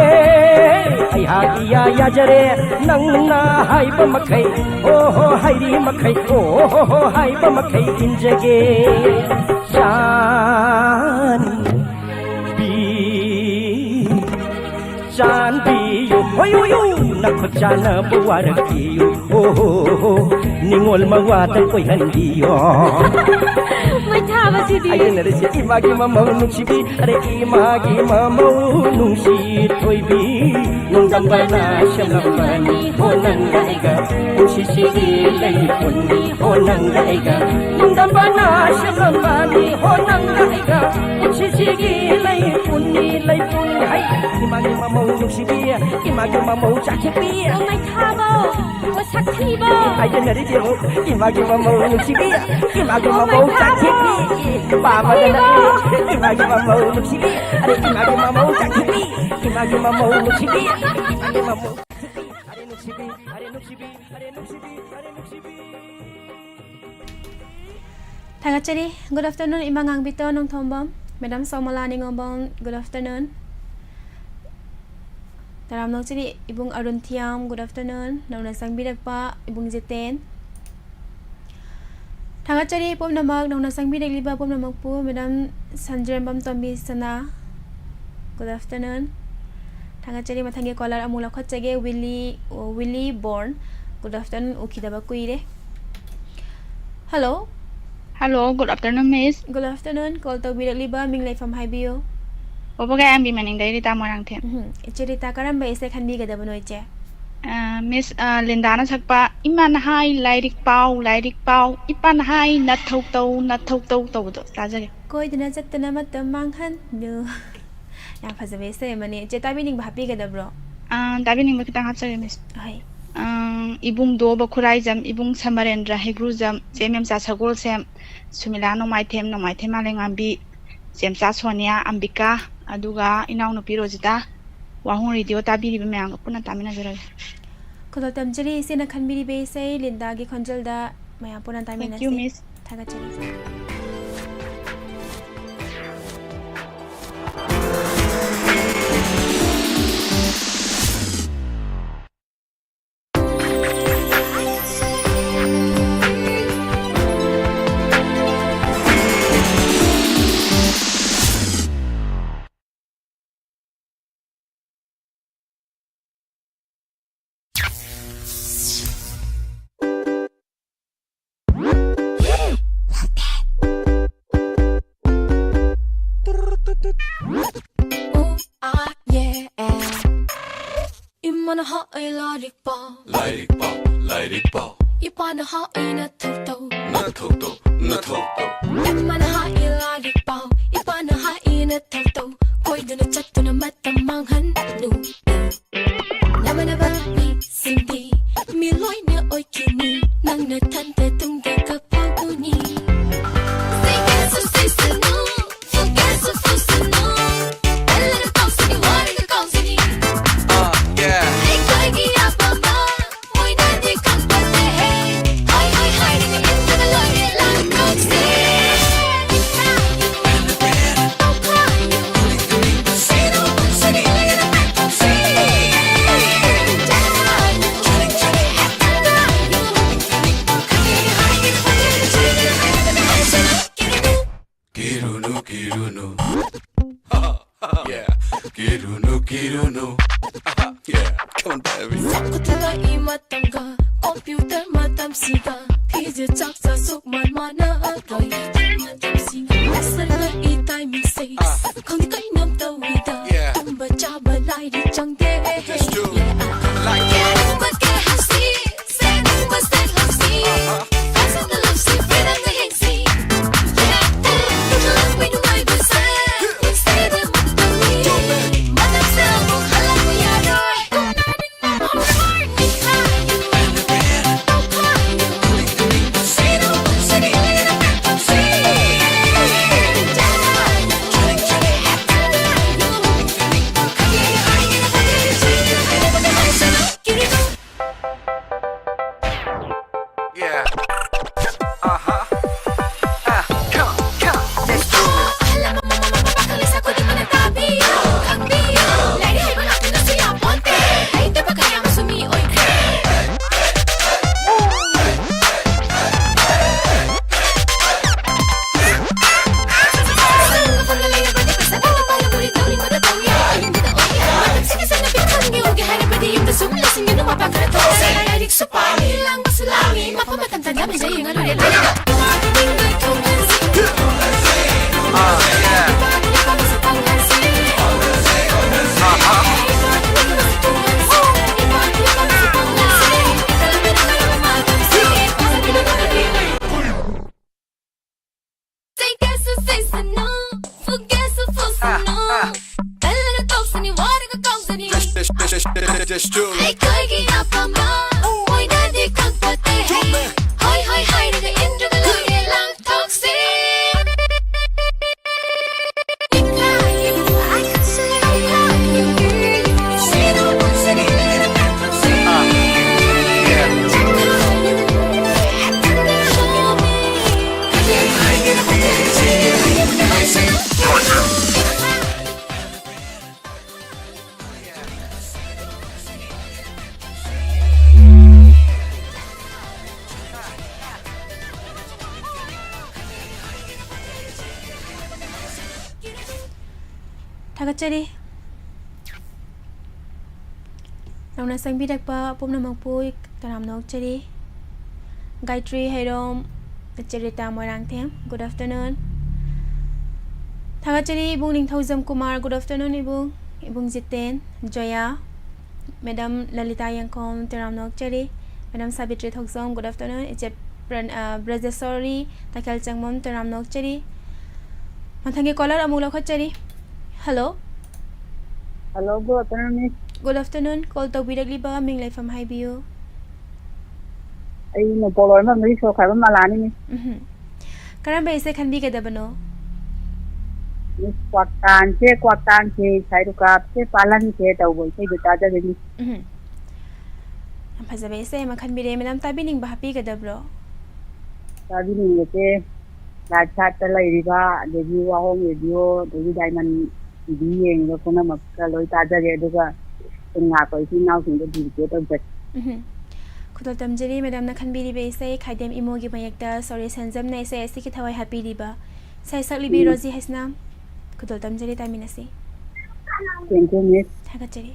ꯑꯩꯍꯥꯛ ꯏꯌꯥ ꯌꯥꯖꯔꯦ, ꯅꯪꯅ ꯍꯥꯏꯕ ꯃꯈꯩ꯫ ꯍꯣ, ꯍꯣ, ꯍꯥꯏꯔꯤ ꯃꯈꯩ꯫ ꯍꯣ, ꯍꯣ, ꯍꯣ, ꯍꯥꯏꯕ ꯃꯈꯩ ꯏꯟꯖꯒꯦ꯫ ꯆꯥꯟ ꯕꯤ ꯆꯥꯟꯕꯤꯌꯨ, ꯍꯣꯌꯨ, ꯌꯨ, ꯅꯈꯨꯠ ꯆꯥꯟꯅꯕ ꯋꯥꯔꯛꯄꯤꯌꯨ, ꯍꯣ, ꯍꯣ, ꯍꯣ, ꯅꯤꯡꯉꯣꯜ ꯃꯋꯥꯗ ꯑꯣꯏꯍꯟꯕꯤꯌꯨ꯫ ꯃꯩꯊꯥꯕꯁꯤꯗꯤ꯫ ꯑꯩꯅ ꯅꯔꯤꯁꯦ ꯏꯃꯥꯒꯤ ꯃꯃꯧ ꯅꯨꯡꯁꯤꯕꯤ, ꯑꯔꯦ ꯏꯃꯥꯒꯤ ꯃꯃꯧ ꯅꯨꯡꯁꯤ ꯊꯣꯏꯕꯤ, ꯅꯣꯡꯗꯝꯕꯅ ꯁꯦꯝꯂꯝꯕꯅꯤ, ꯍꯣ ꯅꯪꯒ ꯑꯩꯒ ꯄꯨꯟꯁꯤꯁꯤꯒꯤ ꯂꯩ ꯄꯨꯟꯅꯤ꯫ ꯍꯣ ꯅꯪꯒ ꯑꯩꯒ ꯅꯣꯡꯗꯝꯕꯅ ꯁꯦꯝꯂꯝꯕꯅꯤ꯫ ꯍꯣ ꯅꯪꯒ ꯑꯩꯒ ꯄꯨꯟꯁꯤꯁꯤꯒꯤ ꯂꯩ ꯄꯨꯟꯅꯤ, ꯂꯩ ꯄꯨꯟꯅꯤ꯫ ꯍꯩ! ꯏꯃꯥꯒꯤ ꯃꯃꯧ ꯅꯨꯡꯁꯤꯕꯤ, ꯏꯃꯥꯒꯤ ꯃꯃꯧ ꯆꯥꯛꯈꯤꯕꯤ꯫ ꯑꯣ ꯃꯩꯊꯥꯕꯧ, ꯑꯣ ꯁꯛꯊꯤꯕꯧ꯫ ꯍꯥꯏꯖꯅꯔꯤꯁꯦ ꯑꯃꯨꯛ ꯏꯃꯥꯒꯤ ꯃꯃꯧ ꯅꯨꯡꯁꯤꯕꯤ, ꯏꯃꯥꯒꯤ ꯑꯣ ꯃꯃꯧ ꯃꯩꯊꯥꯕꯧ꯫ ꯆꯥꯛꯈꯤꯕꯤ꯫ ꯄꯥꯝꯃꯗꯅ ꯁꯛꯊꯤꯕꯧ꯫ ꯏꯃꯥꯒꯤ ꯃꯃꯧ ꯅꯨꯡꯁꯤꯕꯤ, ꯑꯔꯦ ꯏꯃꯥꯒꯤ ꯃꯃꯧ ꯆꯥꯛꯈꯤꯕꯤ, ꯏꯃꯥꯒꯤ ꯃꯃꯧ ꯅꯨꯡꯁꯤꯕꯤ, ꯏꯃꯥꯒꯤ ꯃꯃꯧ ꯅꯨꯡꯁꯤꯕꯤ, ꯑꯔꯦ ꯅꯨꯡꯁꯤꯕꯤ, ꯑꯔꯦ ꯅꯨꯡꯁꯤꯕꯤ, ꯑꯔꯦ ꯅꯨꯡꯁꯤꯕꯤ꯫ ꯊꯥꯒꯠꯆꯔꯤ꯫ Good afternoon, ꯏꯃꯥ ꯉꯥꯡꯕꯤꯇꯣꯟ ꯅꯣꯡꯊꯣꯝꯕꯝ꯫ Madam ꯁꯣꯃꯣꯂꯥ ꯅꯤꯉꯣꯝꯕꯝ, good afternoon꯫ ꯇꯔꯥꯝꯅ ꯑꯣꯛꯆꯔꯤ ꯏꯕꯨꯡ ꯑꯔꯨꯟ ꯊꯤꯌꯥꯝ, good afternoon꯫ ꯅꯧꯅ ꯆꯪꯕꯤꯔꯛꯄ ꯏꯕꯨꯡ ꯖꯤꯇꯦꯟ꯫ ꯊꯥꯒꯠꯆꯔꯤ ꯄꯨꯝꯅꯃꯛ, ꯅꯧꯅ ꯆꯪꯕꯤꯔꯛꯂꯤꯕ ꯄꯨꯝꯅꯃꯛꯄꯨ꯫ ꯃꯦꯗꯥꯝ ꯁꯟꯖꯦꯝꯕꯝ ꯇꯣꯝꯕꯤ ꯁꯅꯥ, good afternoon꯫ ꯊꯥꯒꯠꯆꯔꯤ꯫ ꯃꯊꯪꯒꯤ ꯀꯣꯂꯔ ꯑꯃꯨꯛ ꯂꯧꯈꯠꯆꯒꯦ꯫ ꯋꯤꯂꯤ, ꯑꯣ, ꯋꯤꯂꯤ ꯕꯣꯔꯟ, good afternoon, ꯎꯈꯤꯗꯕ ꯀꯨꯏꯔꯦ꯫ Hello. Hello, good afternoon, miss꯫ Good afternoon, call ꯇꯧꯕꯤꯔꯛꯂꯤꯕ ꯃꯤꯡ ꯂꯩꯐꯝ ꯍꯥꯏꯕꯤꯌꯨ꯫ ꯄꯣꯄꯣꯒꯥꯏ ꯑꯦꯝꯕꯤ ꯃꯅꯤꯡꯗꯩ ꯔꯤꯇꯥ ꯃꯣꯏꯔꯥꯡꯊꯦꯝ꯫ ꯎꯝꯍꯨꯝ꯫ ꯏꯆꯦ ꯔꯤꯇꯥ, ꯀꯔꯝꯕ ꯏꯁꯩ ꯈꯟꯕꯤꯒꯗꯕꯅꯣ ꯏꯆꯦ? ꯑ, ꯃꯤꯁ, ꯑ, ꯂꯤꯟꯗꯥꯅ ꯁꯛꯄ "ꯏꯃꯥꯅ ꯍꯥꯏ ꯂꯥꯏꯔꯤꯛ ꯄꯥꯎ, ꯂꯥꯏꯔꯤꯛ ꯄꯥꯎ, ꯏꯄꯥꯅ ꯍꯥꯏ ꯅꯊꯧ ꯇꯧ, ꯅꯊꯧ ꯇꯧ" ꯇꯧꯕꯗꯣ ꯇꯥꯖꯒꯦ꯫ ꯀꯣꯏꯗꯅ ꯆꯠꯇꯅ ꯃꯇꯝ ꯃꯥꯡꯍꯟꯅꯨ꯫ ꯌꯥꯝ ꯐꯖꯕ ꯏꯁꯩ ꯑꯃꯅꯤ꯫ ꯏꯆꯦ, ꯇꯥꯕꯤꯅꯤꯡꯕ ꯍꯥꯞꯄꯤꯒꯗꯕ꯭ꯔꯣ? ꯑ, ꯇꯥꯕꯤꯅꯤꯡꯕ ꯈꯤꯇꯪ ꯍꯥꯞꯆꯒꯦ, ꯃꯤꯁ꯫ ꯍꯣꯏ꯫ ꯑ, ꯏꯕꯨꯡ ꯗꯣꯕ ꯈꯨꯔꯥꯏꯖꯝ, ꯏꯕꯨꯡ ꯁꯃꯔꯦꯟꯗ꯭ꯔ ꯍꯩꯒ꯭ꯔꯨꯖꯝ, ꯆꯦ ꯃꯦꯝꯆꯥ ꯁꯒꯣꯜꯁꯦꯝ, ꯁꯨꯃꯤꯂꯥ ꯅꯣꯡꯃꯥꯏꯊꯦꯝ, ꯅꯣꯡꯃꯥꯏꯊꯦꯝ ꯃꯥꯂꯦꯝꯉꯥꯝꯕꯤ, ꯆꯦꯝꯆꯥ ꯁꯣꯅꯤꯌꯥ, ꯑꯝꯕꯤꯀꯥ, ꯑꯗꯨꯒ ꯏꯅꯥꯎꯅꯨꯄꯤ ꯔꯣꯖꯤꯇꯥ, ꯋꯥꯍꯣꯡ ꯔꯦꯗꯤꯑꯣ ꯇꯥꯕꯤꯔꯤꯕ ꯃꯌꯥꯝꯒ ꯄꯨꯟꯅ ꯇꯥꯃꯤꯟꯅꯖꯔꯒꯦ꯫ ꯈꯨꯗꯣꯜ ꯇꯝꯖꯔꯤ ꯏꯆꯦꯅ ꯈꯟꯕꯤꯔꯤꯕ ꯏꯁꯩ ꯂꯤꯟꯗꯥꯒꯤ ꯈꯣꯟꯖꯦꯜꯗ ꯃꯌꯥꯝ ꯄꯨꯟꯅ Thank you, ꯇꯥꯃꯤꯟꯅꯁꯤ꯫ Miss꯫ ꯊꯥꯒꯠꯆꯔꯤ꯫ Ooh, ah, yeah. ꯏꯃꯥꯅ ꯍꯥꯏ ꯂꯥꯏꯔꯤꯛ ꯄꯥꯎ꯫ ꯂꯥꯏꯔꯤꯛ ꯄꯥꯎ, ꯂꯥꯏꯔꯤꯛ ꯄꯥꯎ꯫ ꯏꯄꯥꯅ ꯍꯥꯏ ꯅꯊꯧ ꯇꯧ꯫ ꯅꯊꯧ ꯇꯧ, ꯅꯊꯧ ꯇꯧ꯫ ꯏꯃꯥꯅ ꯍꯥꯏ ꯂꯥꯏꯔꯤꯛ ꯄꯥꯎ꯫ ꯏꯄꯥꯅ ꯍꯥꯏ ꯅꯊꯧ ꯇꯧ꯫ ꯀꯣꯏꯗꯨꯅ ꯆꯠꯇꯨꯅ ꯃꯇꯝ ꯃꯥꯡꯍꯟꯅꯨ꯫ ꯅꯃꯥꯟꯅꯕ ꯃꯤꯁꯤꯡꯗꯤ ꯃꯤ ꯂꯣꯏꯅ ꯑꯣꯏꯈꯤꯅꯤ꯫ ꯅꯪ ꯅꯊꯟꯇ ꯇꯨꯡꯗ ꯀꯞꯍꯧꯒꯅꯤ꯫ ꯁꯤꯒꯦꯁꯨ ꯁꯤꯁꯅꯨ, ꯐꯨꯒꯦꯁꯨ ꯐꯨꯁꯅꯨ꯫ ꯀꯜꯂꯒ ꯇꯧꯁꯅꯤ, ꯋꯥꯔꯒ ꯀꯥꯎꯁꯅꯤ꯫ ꯑꯥ, yeah꯫ ꯑꯩꯈꯣꯏꯒꯤ ꯑꯄꯥꯝꯕ ꯃꯣꯏꯅꯗꯤ ꯈꯪꯄꯣꯠꯇꯦꯍꯦ꯫ ꯍꯣꯏ, ꯍꯣꯏ, ꯍꯥꯏꯔꯒ ꯏꯟꯗꯨꯅ ꯂꯣꯏꯔꯦ ꯂꯥꯟꯊꯣꯛꯁꯦ꯫ Kiruno, kiruno. Yeah, come on, baby. ꯆꯥꯎꯈꯠꯂꯛꯏ ꯃꯇꯝꯒ computer ꯃꯇꯝꯁꯤꯒ ꯐꯤꯖꯦꯠ ꯆꯥꯛꯆꯥ ꯁꯨꯛ ꯃꯥꯟ ꯃꯥꯟꯅꯔꯛꯂꯣꯏ꯫ ꯃꯇꯝꯁꯤꯒ ꯂꯥꯛꯁꯜꯂꯛꯏ timingꯁꯦ ꯈꯪꯗꯦ ꯀꯩꯅꯣꯝ ꯇꯧꯏꯗ꯫ Yeah. ꯇꯨꯝꯕ ꯆꯥꯕ ꯂꯥꯏꯔꯤꯛ ꯆꯪꯗꯦ꯫ That's true. Like ꯌꯦꯡꯕꯒꯤ ꯍꯧꯁꯤ, ꯁꯦꯡꯕ ꯁꯦꯡꯍꯧꯁꯤ꯫ Fashion ꯂꯧꯁꯤ, freedom ꯌꯦꯡꯁꯤ꯫ Yeah, ꯇꯨꯝꯂꯛꯄꯩ ꯅꯨꯡꯉꯥꯏꯕꯁꯦ ꯌꯦꯡꯁꯤꯗ ꯃꯇꯝꯅꯤ꯫ ꯃꯇꯝꯁꯦ ꯑꯃꯨꯛ ꯍꯜꯂꯛꯄ ꯌꯥꯔꯣꯏ꯫ Yeah. Uh-huh. Uh, come, come, let's do it. ꯑꯍꯜ ꯂꯃꯟ ꯃꯃꯥ ꯃꯄꯥ ꯈꯪꯂꯩ ꯁꯥꯈꯣꯏ ꯇꯨꯝꯕꯅ ꯇꯥꯕꯤꯌꯨ, ꯈꯪꯕꯤꯌꯨ꯫ ꯂꯥꯏꯔꯤꯛ ꯍꯩꯕ ꯉꯥꯛꯇꯅꯁꯨ ꯌꯥꯄꯣꯟꯇꯦ꯫ ꯍꯩꯇꯕ ꯀꯌꯥ ꯑꯃꯁꯨ ꯃꯤ ꯑꯣꯏꯈ꯭ꯔꯦ꯫ ꯁꯪꯒ ꯐꯪꯒ ꯂꯩꯔꯕꯗꯤ ꯄꯩꯁꯥ ꯇꯥꯟꯕ ꯄꯥꯏꯔꯕ ꯔꯤꯛ ꯂꯧꯅꯤꯡꯕꯗ ꯇꯧ ꯌꯥꯏ꯫ ꯑꯍꯤꯡꯗꯨꯗ ꯑꯣꯏꯒꯦ ꯃꯇꯝꯁꯤꯒꯤ ꯆꯠꯅꯕꯤ ꯈꯪꯒꯦ ꯎꯒꯦ ꯍꯥꯏꯔꯕꯗꯤ ꯌꯨꯝꯗ ꯁꯨꯝ ꯂꯩꯁꯤꯟꯒꯅꯨ ꯃꯄꯥꯟ ꯈꯔ ꯊꯣꯛꯁꯤ꯫ ꯂꯥꯏꯔꯤꯛꯁꯨ ꯄꯥꯅꯤ ꯂꯥꯡꯕꯁꯨ ꯂꯥꯡꯅꯤ ꯃꯐꯝ ꯃꯇꯝ ꯆꯥꯅ ꯃꯤꯖ ꯌꯦꯡꯉ ꯂꯣꯏꯔꯦ ꯂꯩꯔꯒ꯫ ꯆꯩꯒꯦꯁꯨ ꯆꯩꯁꯅꯨ, ꯐꯨꯒꯦꯁꯨ ꯐꯨꯁꯅꯨ꯫ ꯇꯜꯂꯒ ꯇꯣꯛꯁꯅꯤ, ꯋꯥꯔꯒ ꯀꯥꯎꯖꯅꯤ꯫ ꯑꯩꯈꯣꯏꯒꯤ ꯑꯄꯥꯝꯕ ꯑꯣꯏꯅꯗꯤ ꯈꯪꯄꯣꯠꯇꯦ꯫ ꯍꯣꯏ ꯍꯣꯏ ꯍꯥꯏꯔꯒ ꯏꯟꯗ꯭ꯔꯒ ꯂꯣꯏꯔꯦ, ꯂꯥꯡꯊꯣꯛꯁꯤ꯫ ꯊꯥꯒꯠꯆꯔꯤ꯫ ꯅꯧꯅ ꯆꯪꯕꯤꯔꯛꯄ ꯄꯨꯝꯅꯃꯛꯄꯨ ꯇꯔꯥꯝꯅ ꯑꯣꯛꯆꯔꯤ꯫ ꯒꯥꯌꯇ꯭ꯔꯤ ꯍꯩꯔꯣꯝ, ꯆꯦꯔꯤꯇꯥ ꯃꯣꯏꯔꯥꯡꯊꯦꯝ, good afternoon꯫ ꯊꯥꯒꯠꯆꯔꯤ ꯏꯕꯨꯡ ꯅꯤꯡꯊꯧꯖꯝ ꯀꯨꯃꯥꯔ, good afternoon ꯏꯕꯨꯡ꯫ ꯏꯕꯨꯡ ꯖꯤꯇꯦꯟ, ꯖꯣꯌꯥ, ꯃꯦꯗꯥꯝ ꯂꯂꯤꯇꯥ ꯌꯦꯡꯈꯣꯝ, ꯇꯔꯥꯝꯅ ꯑꯣꯛꯆꯔꯤ꯫ ꯃꯦꯗꯥꯝ ꯁꯥꯕꯤꯇ꯭ꯔꯤ ꯊꯣꯛꯆꯣꯝ, good afternoon꯫ ꯏꯆꯦ ꯄ꯭ꯔꯟ-, ꯑ, ꯕ꯭ꯔꯖꯦꯁꯣꯔꯤ ꯇꯈꯦꯜ ꯆꯪꯕꯝ, ꯇꯔꯥꯝꯅ ꯑꯣꯛꯆꯔꯤ꯫ ꯃꯊꯪꯒꯤ caller ꯑꯃꯨꯛ ꯂꯧꯈꯠꯆꯔꯤ꯫ Hello꯫ Hello, good afternoon, miss꯫ Good afternoon꯫ Call ꯇꯧꯕꯤꯔꯛꯂꯤꯕ ꯃꯤꯡ ꯂꯩꯐꯝ ꯍꯥꯏꯕꯤꯌꯨ꯫ ꯑꯩ ꯅꯣꯡꯄꯣꯛ ꯂꯣꯏꯔꯝꯕꯝꯗꯒꯤ ꯁꯣꯛꯈ꯭ꯔꯕ ꯃꯂꯥꯅꯤ, miss꯫ ꯎꯝꯍꯨꯝ꯫ ꯀꯔꯝꯕ ꯏꯁꯩ ꯈꯟꯕꯤꯒꯗꯕꯅꯣ? Miss, ꯀ꯭ꯋꯥꯛꯇꯥꯟꯁꯦ, ꯀ꯭ꯋꯥꯛꯇꯥꯟꯁꯦ, ꯁꯥꯏꯔꯨꯀꯥꯞꯁꯦ, ꯄꯥꯜꯍꯟꯁꯦ ꯇꯧꯕ ꯏꯁꯩꯗꯣ ꯇꯥꯖꯒꯦ, miss꯫ ꯎꯝꯍꯨꯝ꯫ ꯌꯥꯝ ꯐꯖꯕ ꯏꯁꯩ ꯑꯃ ꯈꯟꯕꯤꯔꯦ꯫ ꯃꯦꯗꯥꯝ, ꯇꯥꯕꯤꯅꯤꯡꯕ ꯍꯥꯞꯄꯤꯒꯗꯕ꯭ꯔꯣ? ꯇꯥꯕꯤꯅꯤꯡꯕꯁꯦ ꯂꯥꯏꯐ ꯁꯥꯏꯠꯇ ꯂꯩꯔꯤꯕ, ꯑꯗꯒꯤ ꯋꯥꯍꯣꯡ ꯔꯦꯗꯤꯑꯣ, ꯑꯗꯒꯤ ꯗꯥꯏꯃꯟ ꯇꯤ ꯚꯤ ꯌꯦꯡꯉꯤꯕ ꯄꯨꯝꯅꯃꯛꯇ ꯂꯣꯏ ꯇꯥꯖꯒꯦ꯫ ꯑꯗꯨꯒ ꯁꯨꯝ ꯉꯥꯛꯄ ꯏꯆꯤꯟ ꯏꯅꯥꯎꯁꯤꯡꯗ dedicate ꯇꯧꯖꯒꯦ꯫ ꯎꯝꯍꯨꯝ꯫ ꯈꯨꯗꯣꯜ ꯇꯝꯖꯔꯤ ꯃꯦꯗꯥꯝꯅ ꯈꯟꯕꯤꯔꯤꯕ ꯏꯁꯩ ꯈꯥꯏꯗꯦꯝ ꯏꯃꯣꯒꯤ ꯃꯌꯦꯛꯇ ꯁꯣꯔꯤ ꯁꯦꯟꯖꯝꯅ ꯏꯁꯩ ꯑꯁꯤꯒꯤ ꯊꯋꯥꯏ ꯍꯥꯞꯄꯤꯔꯤꯕ ꯏꯁꯩ ꯁꯛꯂꯤꯕꯤ ꯎꯝ꯫ ꯔꯣꯖꯤ ꯍꯩꯁꯅꯥꯝ꯫ ꯈꯨꯗꯣꯜ ꯇꯝꯖꯔꯤ, ꯇꯥꯃꯤꯟꯅꯁꯤ꯫ Thank you, miss꯫ ꯊꯥꯒꯠꯆꯔꯤ꯫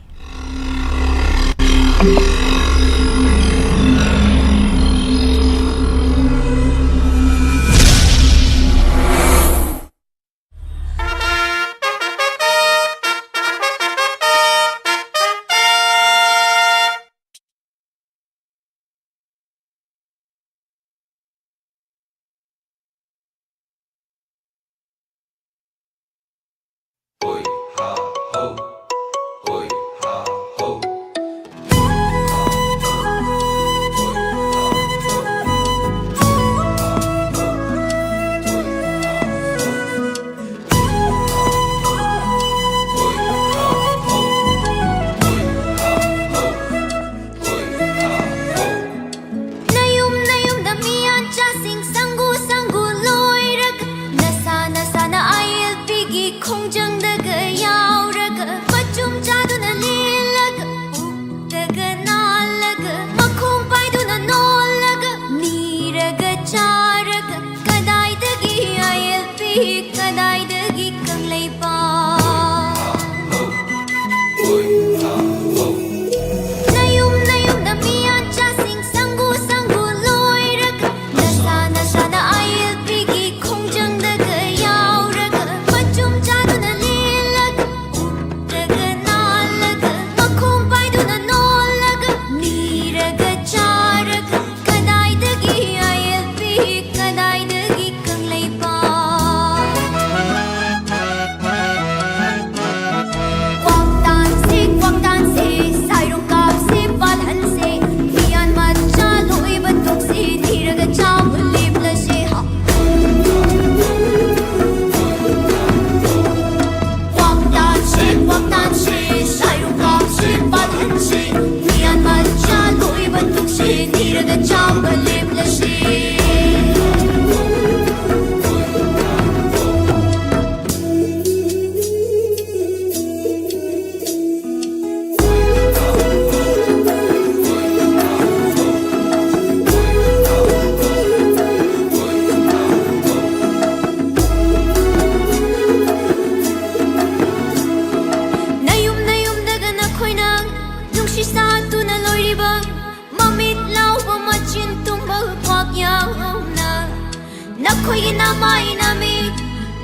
ꯅꯃꯤꯠ,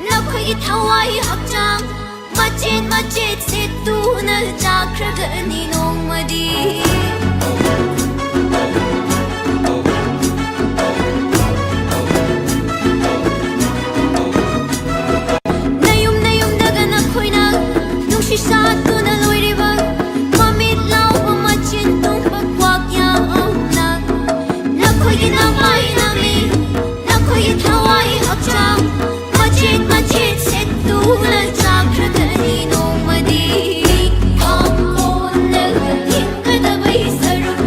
ꯅꯈꯣꯏꯒꯤ ꯊꯋꯥꯏ ꯍꯛꯆꯥꯡ ꯃꯆꯦꯠ ꯃꯆꯦꯠ ꯁꯦꯠꯇꯨꯅ ꯆꯥꯈ꯭ꯔꯒꯅꯤ ꯅꯣꯡꯃꯗꯤ꯫ ꯅꯌꯨꯝ ꯅꯌꯨꯝꯗꯒ ꯅꯈꯣꯏꯅ ꯅꯨꯡꯁꯤ ꯁꯥꯠꯇꯨꯅ ꯂꯣꯏꯔꯤꯕ ꯃꯃꯤꯠ ꯂꯥꯎꯕ ꯃꯆꯤꯟ ꯇꯨꯝꯕ ꯀ꯭ꯋꯥꯛ ꯌꯥꯝꯅ, ꯅꯈꯣꯏꯒꯤ ꯅꯃꯥꯏ ꯅꯃꯤꯠ, ꯅꯈꯣꯏꯒꯤ ꯊꯋꯥꯏ ꯍꯛꯆꯥꯡ ꯃꯆꯦꯠ ꯃꯆꯦꯠ ꯁꯦꯠꯇꯨꯅ ꯆꯥꯈ꯭ꯔꯒꯅꯤ ꯅꯣꯡꯃꯗꯤ꯫ ꯈꯥꯡ ꯀꯣꯟꯅ ꯍꯤꯡꯒꯗꯕꯩ ꯁꯔꯨꯛ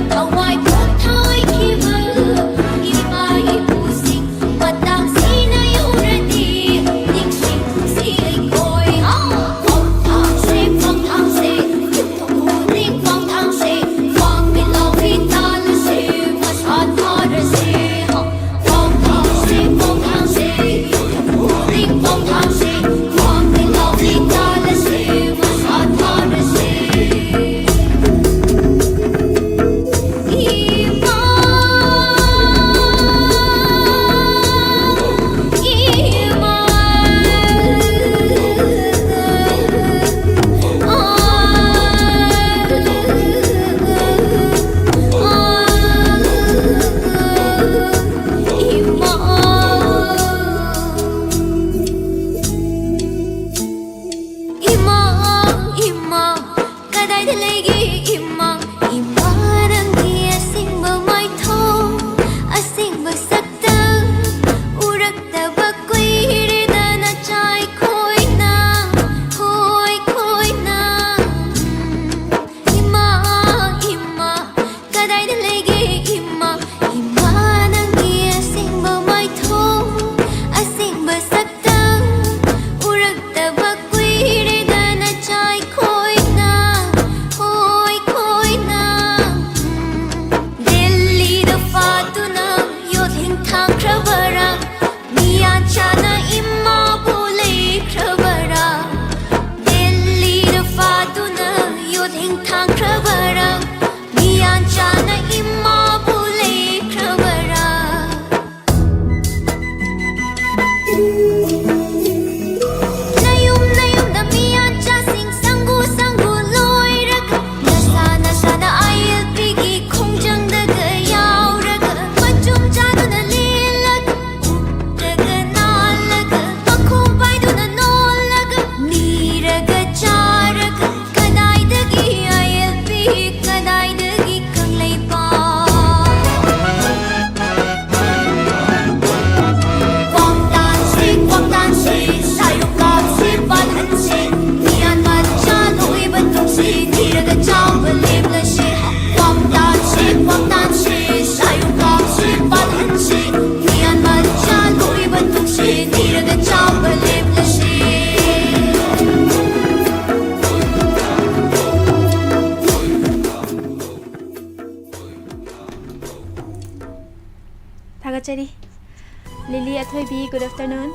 Good afternoon.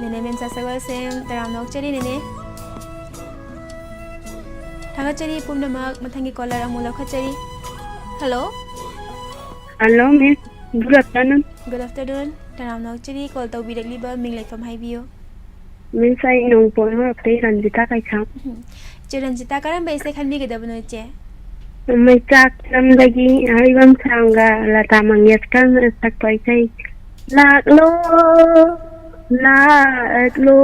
ꯅꯦꯅꯦ ꯃꯦꯝꯆꯥ ꯁꯒꯣꯜꯁꯦꯝ, ꯇꯔꯥꯝꯅ ꯑꯣꯛꯆꯔꯤ ꯅꯦꯅꯦ꯫ ꯊꯥꯒꯠꯆꯔꯤ ꯄꯨꯝꯅꯃꯛ꯫ ꯃꯊꯪꯒꯤ caller ꯑꯃꯨꯛ ꯂꯧꯈꯠꯆꯔꯤ꯫ Hello? Hello, miss. Good afternoon. Good afternoon. ꯇꯔꯥꯝꯅ ꯑꯣꯛꯆꯔꯤ꯫ Call ꯇꯧꯕꯤꯔꯛꯂꯤꯕ ꯃꯤꯡ ꯂꯩꯐꯝ ꯍꯥꯏꯕꯤꯌꯨ꯫ Miss, ꯑꯩ ꯅꯣꯡꯄꯣꯛ ꯅꯣꯡꯄꯣꯛꯇꯒꯤ ꯔꯟꯖꯤꯇꯥ ꯀꯩꯁꯥꯝ꯫ ꯎꯝ꯫ ꯏꯆꯦ ꯔꯟꯖꯤꯇꯥ, ꯀꯔꯝꯕ ꯏꯁꯩ ꯈꯟꯕꯤꯒꯗꯕꯅꯣ ꯏꯆꯦ? ꯃꯩꯆꯥꯛ ꯐꯤꯂꯝꯗꯒꯤ ꯑꯔꯤꯕꯝ ꯁ꯭ꯌꯥꯝꯒ ꯂꯇꯥ ꯃꯪꯒꯦꯁꯀꯔꯅ ꯁꯛꯄ ꯏꯁꯩ, ꯂꯥꯛꯂꯣ, ꯂꯥꯛꯂꯣ,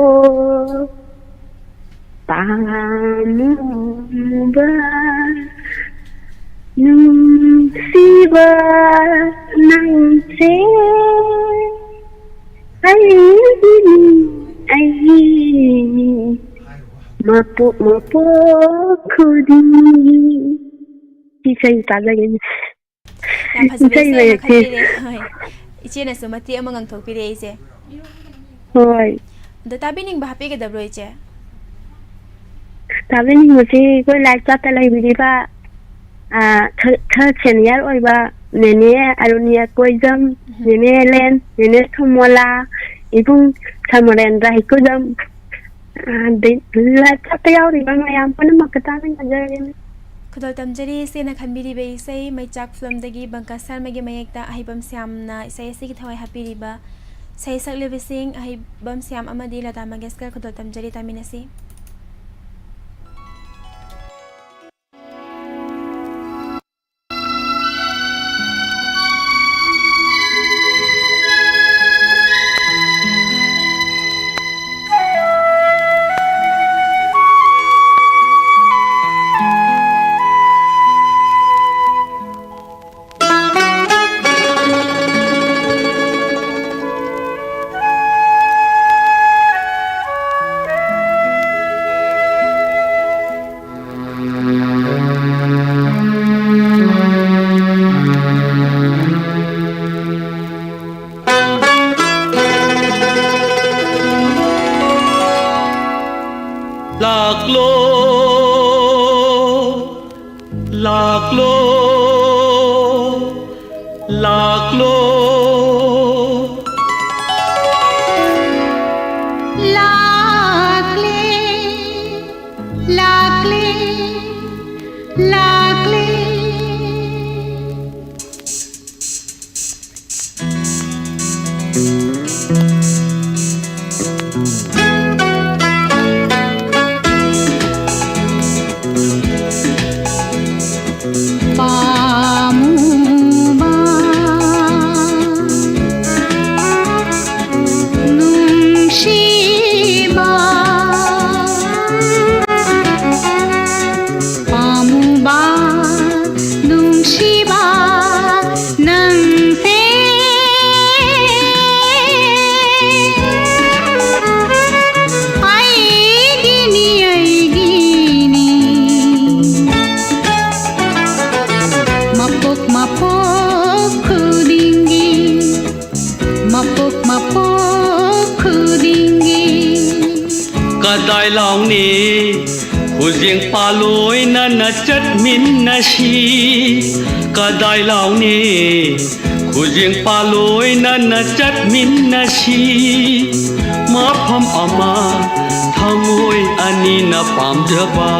ꯄꯥꯝꯃꯨꯕ ꯅꯨꯡꯁꯤꯕ ꯅꯪꯁꯦ ꯑꯩꯒꯤꯅꯤ, ꯑꯩꯒꯤꯅꯤ, ꯃꯄꯣꯛ ꯃꯄꯣꯛ ꯈꯨꯗꯤꯡꯒꯤ꯫ ꯁꯤ ꯏꯁꯩ ꯇꯥꯖꯒꯦ꯫ ꯌꯥꯝ ꯐꯖꯕ ꯏꯁꯩ ꯏꯁꯩ ꯑꯃ ꯂꯩꯔꯛꯇꯦ꯫ ꯈꯟꯕꯤꯔꯦ꯫ ꯍꯣꯏ꯫ ꯏꯆꯦꯅꯁꯨ ꯃꯇꯦꯛ ꯑꯃ ꯉꯪꯊꯣꯛꯄꯤꯔꯦ ꯏꯆꯦ꯫ ꯍꯣꯏ꯫ ꯑꯗꯣ ꯇꯥꯕꯤꯅꯤꯡꯕ ꯍꯥꯞꯄꯤꯒꯗꯕ꯭ꯔꯣ ꯏꯆꯦ? ꯇꯥꯕꯤꯅꯤꯡꯕꯁꯤ ꯑꯩꯈꯣꯏ live chat ꯇ ꯂꯩꯕꯤꯔꯤꯕ, ꯑꯥ, ꯈꯔ, ꯈꯔ senior ꯑꯣꯏꯕ ꯅꯦꯅꯦ ꯑꯔꯨꯅꯤ ꯑꯀꯣꯏꯖꯝ, ꯎꯝ꯫ ꯅꯦꯅꯦ ꯍꯦꯂꯦꯟ, ꯅꯦꯅꯦ ꯁꯣꯃꯣꯂꯥ, ꯏꯕꯨꯡ ꯁꯃꯔꯦꯟꯗ꯭ꯔ ꯍꯩꯀꯨꯖꯝ, ꯑꯗꯩ live chat ꯇ ꯌꯥꯎꯔꯤꯕ ꯃꯌꯥꯝ ꯄꯨꯝꯅꯃꯛꯀ ꯇꯥꯟꯅꯖꯔꯒꯦ꯫ ꯈꯨꯗꯣꯜ ꯇꯝꯖꯔꯤ ꯏꯆꯦꯅ ꯈꯟꯕꯤꯔꯤꯕ ꯏꯁꯩ ꯃꯩꯆꯥꯛ ꯐꯤꯂꯝꯗꯒꯤ ꯕꯪꯀꯥꯁ ꯁꯔꯃꯒꯤ ꯃꯌꯦꯛꯇ ꯑꯍꯩꯕꯝ ꯁ꯭ꯌꯥꯝꯅ ꯏꯁꯩ ꯑꯁꯤꯒꯤ ꯊꯋꯥꯏ ꯍꯥꯞꯄꯤꯔꯤꯕ ꯏꯁꯩ ꯁꯛꯂꯤꯕꯁꯤꯡ ꯑꯍꯩꯕꯝ ꯁ꯭ꯌꯥꯝ ꯑꯃꯗꯤ ꯂꯇꯥ ꯃꯪꯒꯦꯁꯀꯔ꯫ ꯈꯨꯗꯣꯜ ꯇꯝꯖꯔꯤ, ꯇꯥꯃꯤꯟꯅꯁꯤ꯫ ꯂꯥꯛꯂꯣ, ꯂꯥꯛꯂꯣ, ꯂꯥꯛꯂꯣ꯫ ꯀꯗꯥꯏ ꯂꯥꯎꯅꯤ ꯈꯨꯖꯦꯡ ꯄꯥ ꯂꯣꯏꯅꯅ ꯆꯠꯃꯤꯟꯅꯁꯤ? ꯀꯗꯥꯏ ꯂꯥꯎꯅꯤ ꯈꯨꯖꯦꯡ ꯄꯥ ꯂꯣꯏꯅꯅ ꯆꯠꯃꯤꯟꯅꯁꯤ? ꯃꯐꯝ ꯑꯃ ꯊꯃꯣꯏ ꯑꯅꯤꯅ ꯄꯥꯝꯖꯕ,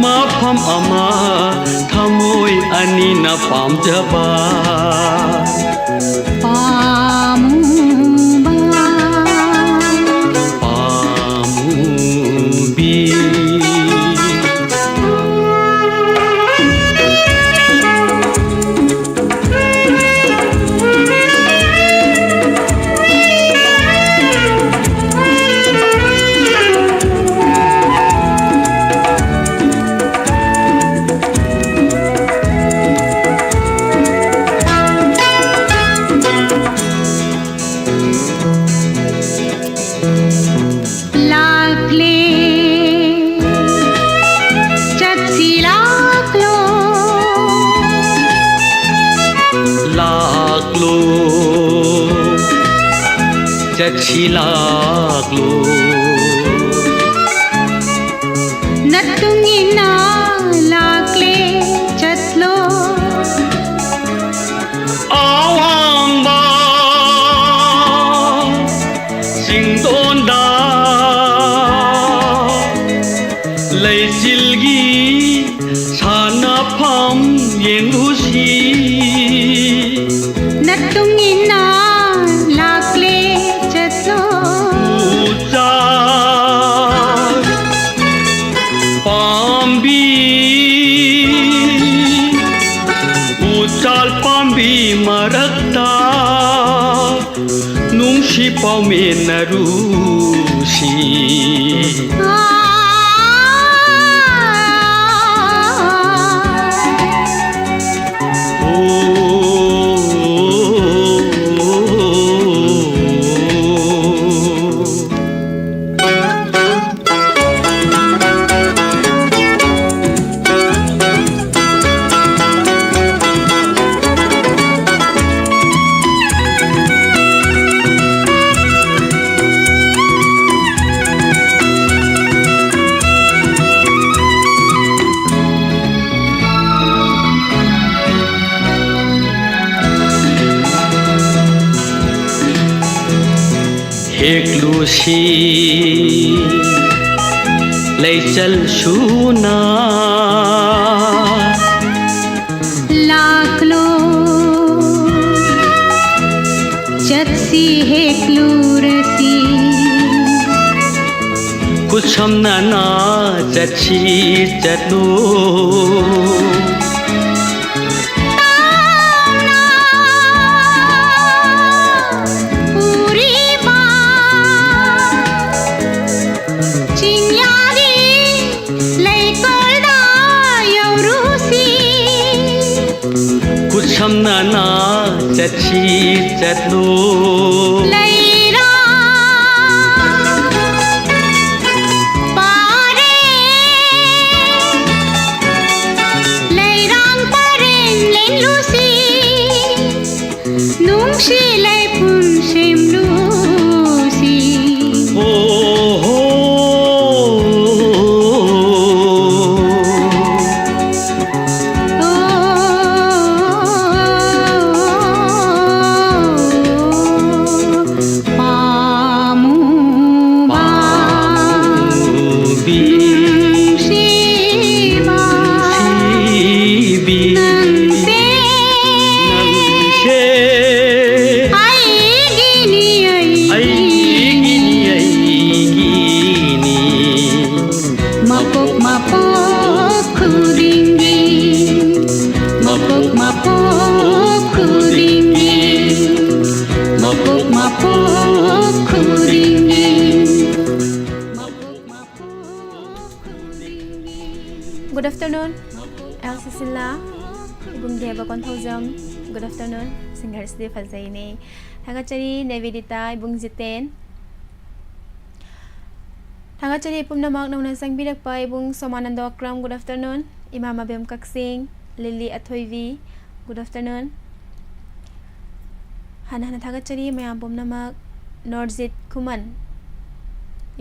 ꯃꯐꯝ ꯑꯃ ꯊꯃꯣꯏ ꯑꯅꯤꯅ ꯄꯥꯝꯖꯕ꯫ ꯄꯥꯝꯃꯨꯕ꯫ ꯄꯥꯝꯃꯨꯕꯤ꯫ ꯂꯥꯛꯂꯦ, ꯆꯠꯁꯤ ꯂꯥꯛꯂꯣ꯫ ꯂꯥꯛꯂꯣ, ꯆꯠꯁꯤ ꯂꯥꯛꯂꯣ꯫ ꯅꯇꯨꯡ ꯏꯟꯅ ꯂꯥꯛꯂꯦ, ꯆꯠꯂꯣ꯫ ꯑꯋꯥꯡꯕ ꯆꯤꯡꯗꯣꯟꯗ ꯂꯩꯆꯤꯜꯒꯤ ꯁꯥꯟꯅꯐꯝ ꯌꯦꯡꯂꯨꯁꯤ꯫ ꯅꯇꯨꯡ ꯏꯟꯅ ꯂꯥꯛꯂꯦ, ꯆꯠꯂꯣ꯫ ꯎꯆꯥꯜ ꯄꯥꯝꯕꯤ, ꯎꯆꯥꯜ ꯄꯥꯝꯕꯤ ꯃꯔꯛꯇ ꯅꯨꯡꯁꯤ ꯄꯥꯎꯃꯤꯟꯅꯔꯨꯁꯤ꯫ ꯍꯦꯛꯂꯨꯁꯤ ꯂꯩꯆꯜ ꯁꯨꯅ꯫ ꯂꯥꯛꯂꯣ, ꯆꯠꯁꯤ ꯍꯦꯛꯂꯨꯔꯁꯤ꯫ ꯈꯨꯠꯁꯝꯅꯅ ꯆꯠꯁꯤ ꯆꯠꯂꯨ꯫ ꯇꯥꯝꯅ ꯎꯔꯤꯕ ꯆꯤꯡꯌꯥꯒꯤ ꯂꯩꯀꯣꯜꯗ ꯌꯧꯔꯨꯁꯤ꯫ ꯈꯨꯠꯁꯝꯅꯅ ꯆꯠꯁꯤ ꯆꯠꯂꯨ꯫ ꯂꯩꯔꯥꯡ ꯄꯥꯔꯦ, ꯂꯩꯔꯥꯡ ꯄꯔꯦꯡ ꯂꯦꯡꯂꯨꯁꯤ꯫ ꯅꯨꯡꯁꯤ ꯂꯩꯄꯨꯟ ꯁꯦꯝꯂꯨꯁꯤ꯫ ꯍꯣ, ꯍꯣ꯫ ꯑꯣ, ꯄꯥꯝꯃꯨꯕ ꯄꯥꯝꯃꯨꯕꯤ ꯅꯨꯡꯁꯤꯕ ꯅꯨꯡꯁꯤꯕꯤ ꯅꯪꯁꯦ ꯅꯪꯁꯦ ꯑꯩꯒꯤꯅꯤ, ꯑꯩꯒꯤꯅꯤ꯫ ꯑꯩꯒꯤꯅꯤ, ꯑꯩꯒꯤꯅꯤ꯫ ꯃꯄꯣꯛ ꯃꯄꯣꯛ ꯈꯨꯗꯤꯡꯒꯤ, ꯃꯄꯣꯛ ꯃꯄꯣꯛ ꯈꯨꯗꯤꯡꯒꯤ, ꯃꯄꯣꯛ ꯃꯄꯣꯛ ꯈꯨꯗꯤꯡꯒꯤ, ꯃꯄꯣꯛ ꯃꯄꯣꯛ ꯈꯨꯗꯤꯡꯒꯤ꯫ Good afternoon, ꯑꯦꯜ ꯁꯤꯁꯤꯂꯥ, ꯏꯕꯨꯡ ꯗꯦꯕ ꯀꯣꯟꯊꯧꯖꯝ꯫ Good afternoon, singersꯗꯤ ꯐꯖꯩꯅꯦ꯫ ꯊꯥꯒꯠꯆꯔꯤ, ꯅꯦꯕꯤꯗꯤꯇꯥ, ꯏꯕꯨꯡ ꯖꯤꯇꯦꯟ꯫ ꯊꯥꯒꯠꯆꯔꯤ ꯄꯨꯝꯅꯃꯛ ꯅꯧꯅ ꯆꯪꯕꯤꯔꯛꯄ ꯏꯕꯨꯡ ꯁꯣꯃꯥꯅꯟꯗꯣ ꯑꯀ꯭ꯔꯝ, good afternoon꯫ ꯏꯃꯥ ꯃꯕꯦꯝ ꯀꯛꯆꯤꯡ, ꯂꯤꯂꯤ ꯑꯊꯣꯏꯕꯤ, good afternoon꯫ ꯍꯟꯅ ꯍꯟꯅ ꯊꯥꯒꯠꯆꯔꯤ ꯃꯌꯥꯝ ꯄꯨꯝꯅꯃꯛ꯫ ꯅꯣꯔꯖꯤꯠ ꯈꯨꯃꯟ,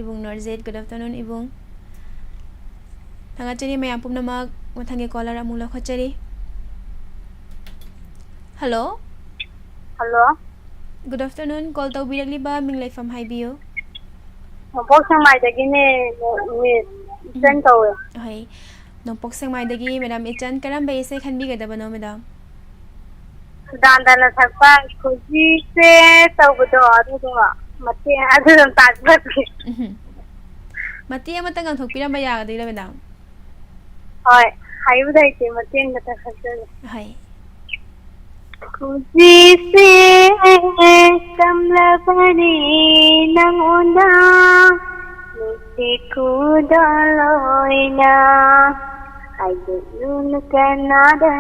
ꯏꯕꯨꯡ ꯅꯣꯔꯖꯤꯠ, good afternoon ꯏꯕꯨꯡ꯫ ꯊꯥꯒꯠꯆꯔꯤ ꯃꯌꯥꯝ ꯄꯨꯝꯅꯃꯛ꯫ ꯃꯊꯪꯒꯤ caller ꯑꯃꯨꯛ ꯂꯧꯈꯠꯆꯔꯤ꯫ Hello꯫ Hello꯫ Good afternoon, call ꯇꯧꯕꯤꯔꯛꯂꯤꯕ ꯃꯤꯡ ꯂꯩꯐꯝ ꯍꯥꯏꯕꯤꯌꯨ꯫ ꯅꯣꯡꯄꯣꯛ ꯁꯦꯛꯃꯥꯏꯗꯒꯤꯅꯦ, ꯃꯤꯁ꯫ ꯏꯆꯟ ꯀꯧꯋꯦ꯫ ꯍꯣꯏ, ꯅꯣꯡꯄꯣꯛ ꯁꯦꯛꯃꯥꯏꯗꯒꯤ ꯃꯦꯗꯥꯝ ꯏꯆꯟ ꯀꯔꯝꯕ ꯏꯁꯩ ꯈꯟꯕꯤꯒꯗꯕꯅꯣ ꯃꯦꯗꯥꯝ? ꯁꯨꯗꯥꯟꯗꯅ ꯁꯛꯄ ꯈꯨꯖꯤꯁꯦ ꯇꯧꯕꯗꯣ, ꯑꯗꯨꯗꯣ ꯃꯇꯦꯛ ꯑꯗꯨ ꯑꯗꯨꯝ ꯇꯥꯛꯄꯤꯌꯨ꯫ ꯎꯝꯍꯨꯝ꯫ ꯃꯇꯦꯛ ꯑꯃꯇꯪ ꯉꯪꯊꯣꯛꯄꯤꯔꯝꯕ ꯌꯥꯒꯗꯣꯏꯔꯥ ꯃꯦꯗꯥꯝ? ꯍꯣꯏ, ꯍꯥꯏꯕꯗꯤ ꯍꯩꯇꯦ, ꯃꯇꯦꯛ ꯑꯃꯇ ꯈꯛꯇꯅꯦ꯫ ꯍꯣꯏ꯫ ꯈꯨꯖꯤꯁꯦ ꯇꯝꯂꯕꯅꯤ ꯅꯉꯣꯟꯗ, ꯅꯨꯡꯁꯤ ꯈꯨꯗꯣꯜ ꯑꯣꯏꯅ, ꯍꯥꯏꯗꯣꯛꯂꯨꯅꯨ ꯀꯅꯥꯗ꯫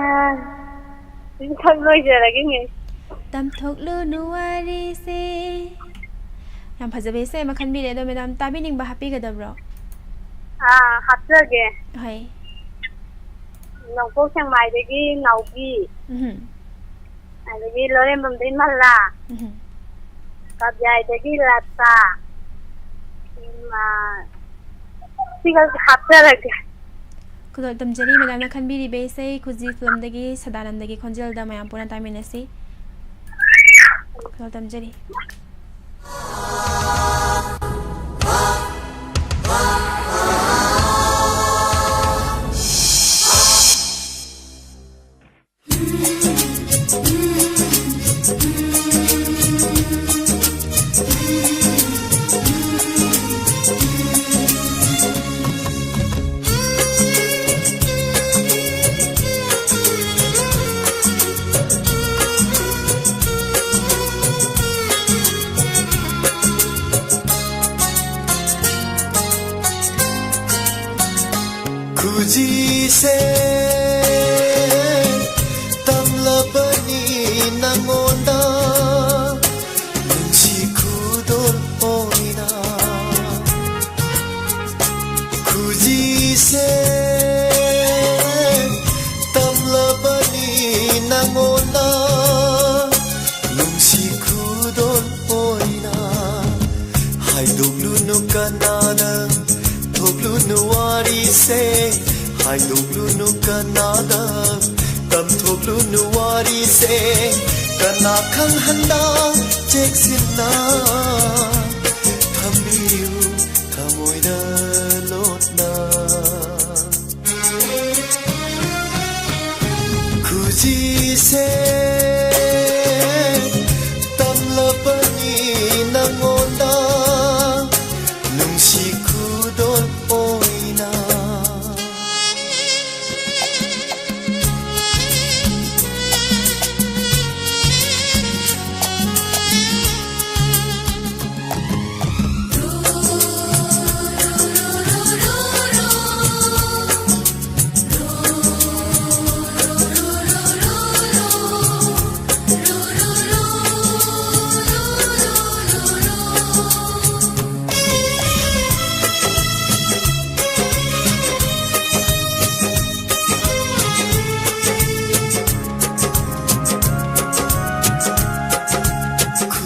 ꯁꯛ ꯂꯣꯏꯖꯔꯒꯦ, ꯃꯤꯁ꯫ ꯇꯝꯊꯣꯛꯂꯨꯅꯨ ꯋꯥꯔꯤꯁꯦ꯫ ꯌꯥꯝ ꯐꯖꯕ ꯏꯁꯩ ꯑꯃ ꯈꯟꯕꯤꯔꯦ꯫ ꯑꯗꯣ ꯃꯦꯗꯥꯝ, ꯇꯥꯕꯤꯅꯤꯡꯕ ꯍꯥꯞꯄꯤꯒꯗꯕ꯭ꯔꯣ? ꯑꯥ, ꯍꯥꯞꯆꯒꯦ꯫ ꯍꯣꯏ꯫ ꯅꯣꯡꯄꯣꯛ ꯁꯦꯛꯃꯥꯏꯗꯒꯤ ꯅꯥꯎꯕꯤ, ꯎꯝꯍꯨꯝ꯫ ꯑꯗꯒꯤ ꯂꯧꯔꯦꯝꯕꯝꯗꯒꯤ ꯃꯜꯂꯥ, ꯎꯝꯍꯨꯝ꯫ ꯀꯥꯕ꯭ꯌꯥꯏꯗꯒꯤ ꯂꯇꯥ, ꯎꯝ, ꯑꯥ, ꯁꯤꯒ ꯍꯥꯞꯆꯔꯒꯦ꯫ ꯈꯨꯗꯣꯜ ꯇꯝꯖꯔꯤ ꯃꯦꯗꯥꯝꯅ ꯈꯟꯕꯤꯔꯤꯕ ꯏꯁꯩ ꯈꯨꯖꯤ ꯐꯤꯂꯝꯗꯒꯤ ꯁꯗꯥꯅꯟꯗꯒꯤ ꯈꯣꯟꯖꯦꯜꯗ ꯃꯌꯥꯝ ꯄꯨꯟꯅ ꯇꯥꯃꯤꯟꯅꯁꯤ꯫ ꯈꯨꯗꯣꯜ ꯇꯝꯖꯔꯤ꯫ ꯈꯨꯖꯤꯁꯦ ꯇꯝꯂꯕꯅꯤ ꯅꯉꯣꯟꯗ, ꯅꯨꯡꯁꯤ ꯈꯨꯗꯣꯜ ꯑꯣꯏꯅ꯫ ꯈꯨꯖꯤꯁꯦ ꯇꯝꯂꯕꯅꯤ ꯅꯉꯣꯟꯗ, ꯅꯨꯡꯁꯤ ꯈꯨꯗꯣꯜ ꯑꯣꯏꯅ꯫ ꯍꯥꯏꯗꯣꯛꯂꯨꯅꯨ ꯀꯅꯥꯗ, ꯊꯣꯛꯂꯨꯅꯨ ꯋꯥꯔꯤꯁꯦ꯫ ꯍꯥꯏꯗꯣꯛꯂꯨꯅꯨ ꯀꯅꯥꯗ, ꯇꯝꯊꯣꯛꯂꯨꯅꯨ ꯋꯥꯔꯤꯁꯦ꯫ ꯀꯅꯥ ꯈꯪꯍꯟꯗ ꯆꯦꯛꯁꯤꯟꯅ ꯊꯝꯕꯤꯌꯨ ꯊꯃꯣꯏꯗ ꯂꯣꯠꯅ꯫ ꯈꯨꯖꯤꯁꯦ ꯇꯝꯂꯕꯅꯤ ꯅꯪꯉꯣꯟꯗ ꯅꯨꯡꯁꯤ ꯈꯨꯗꯣꯜ ꯑꯣꯏꯅ꯫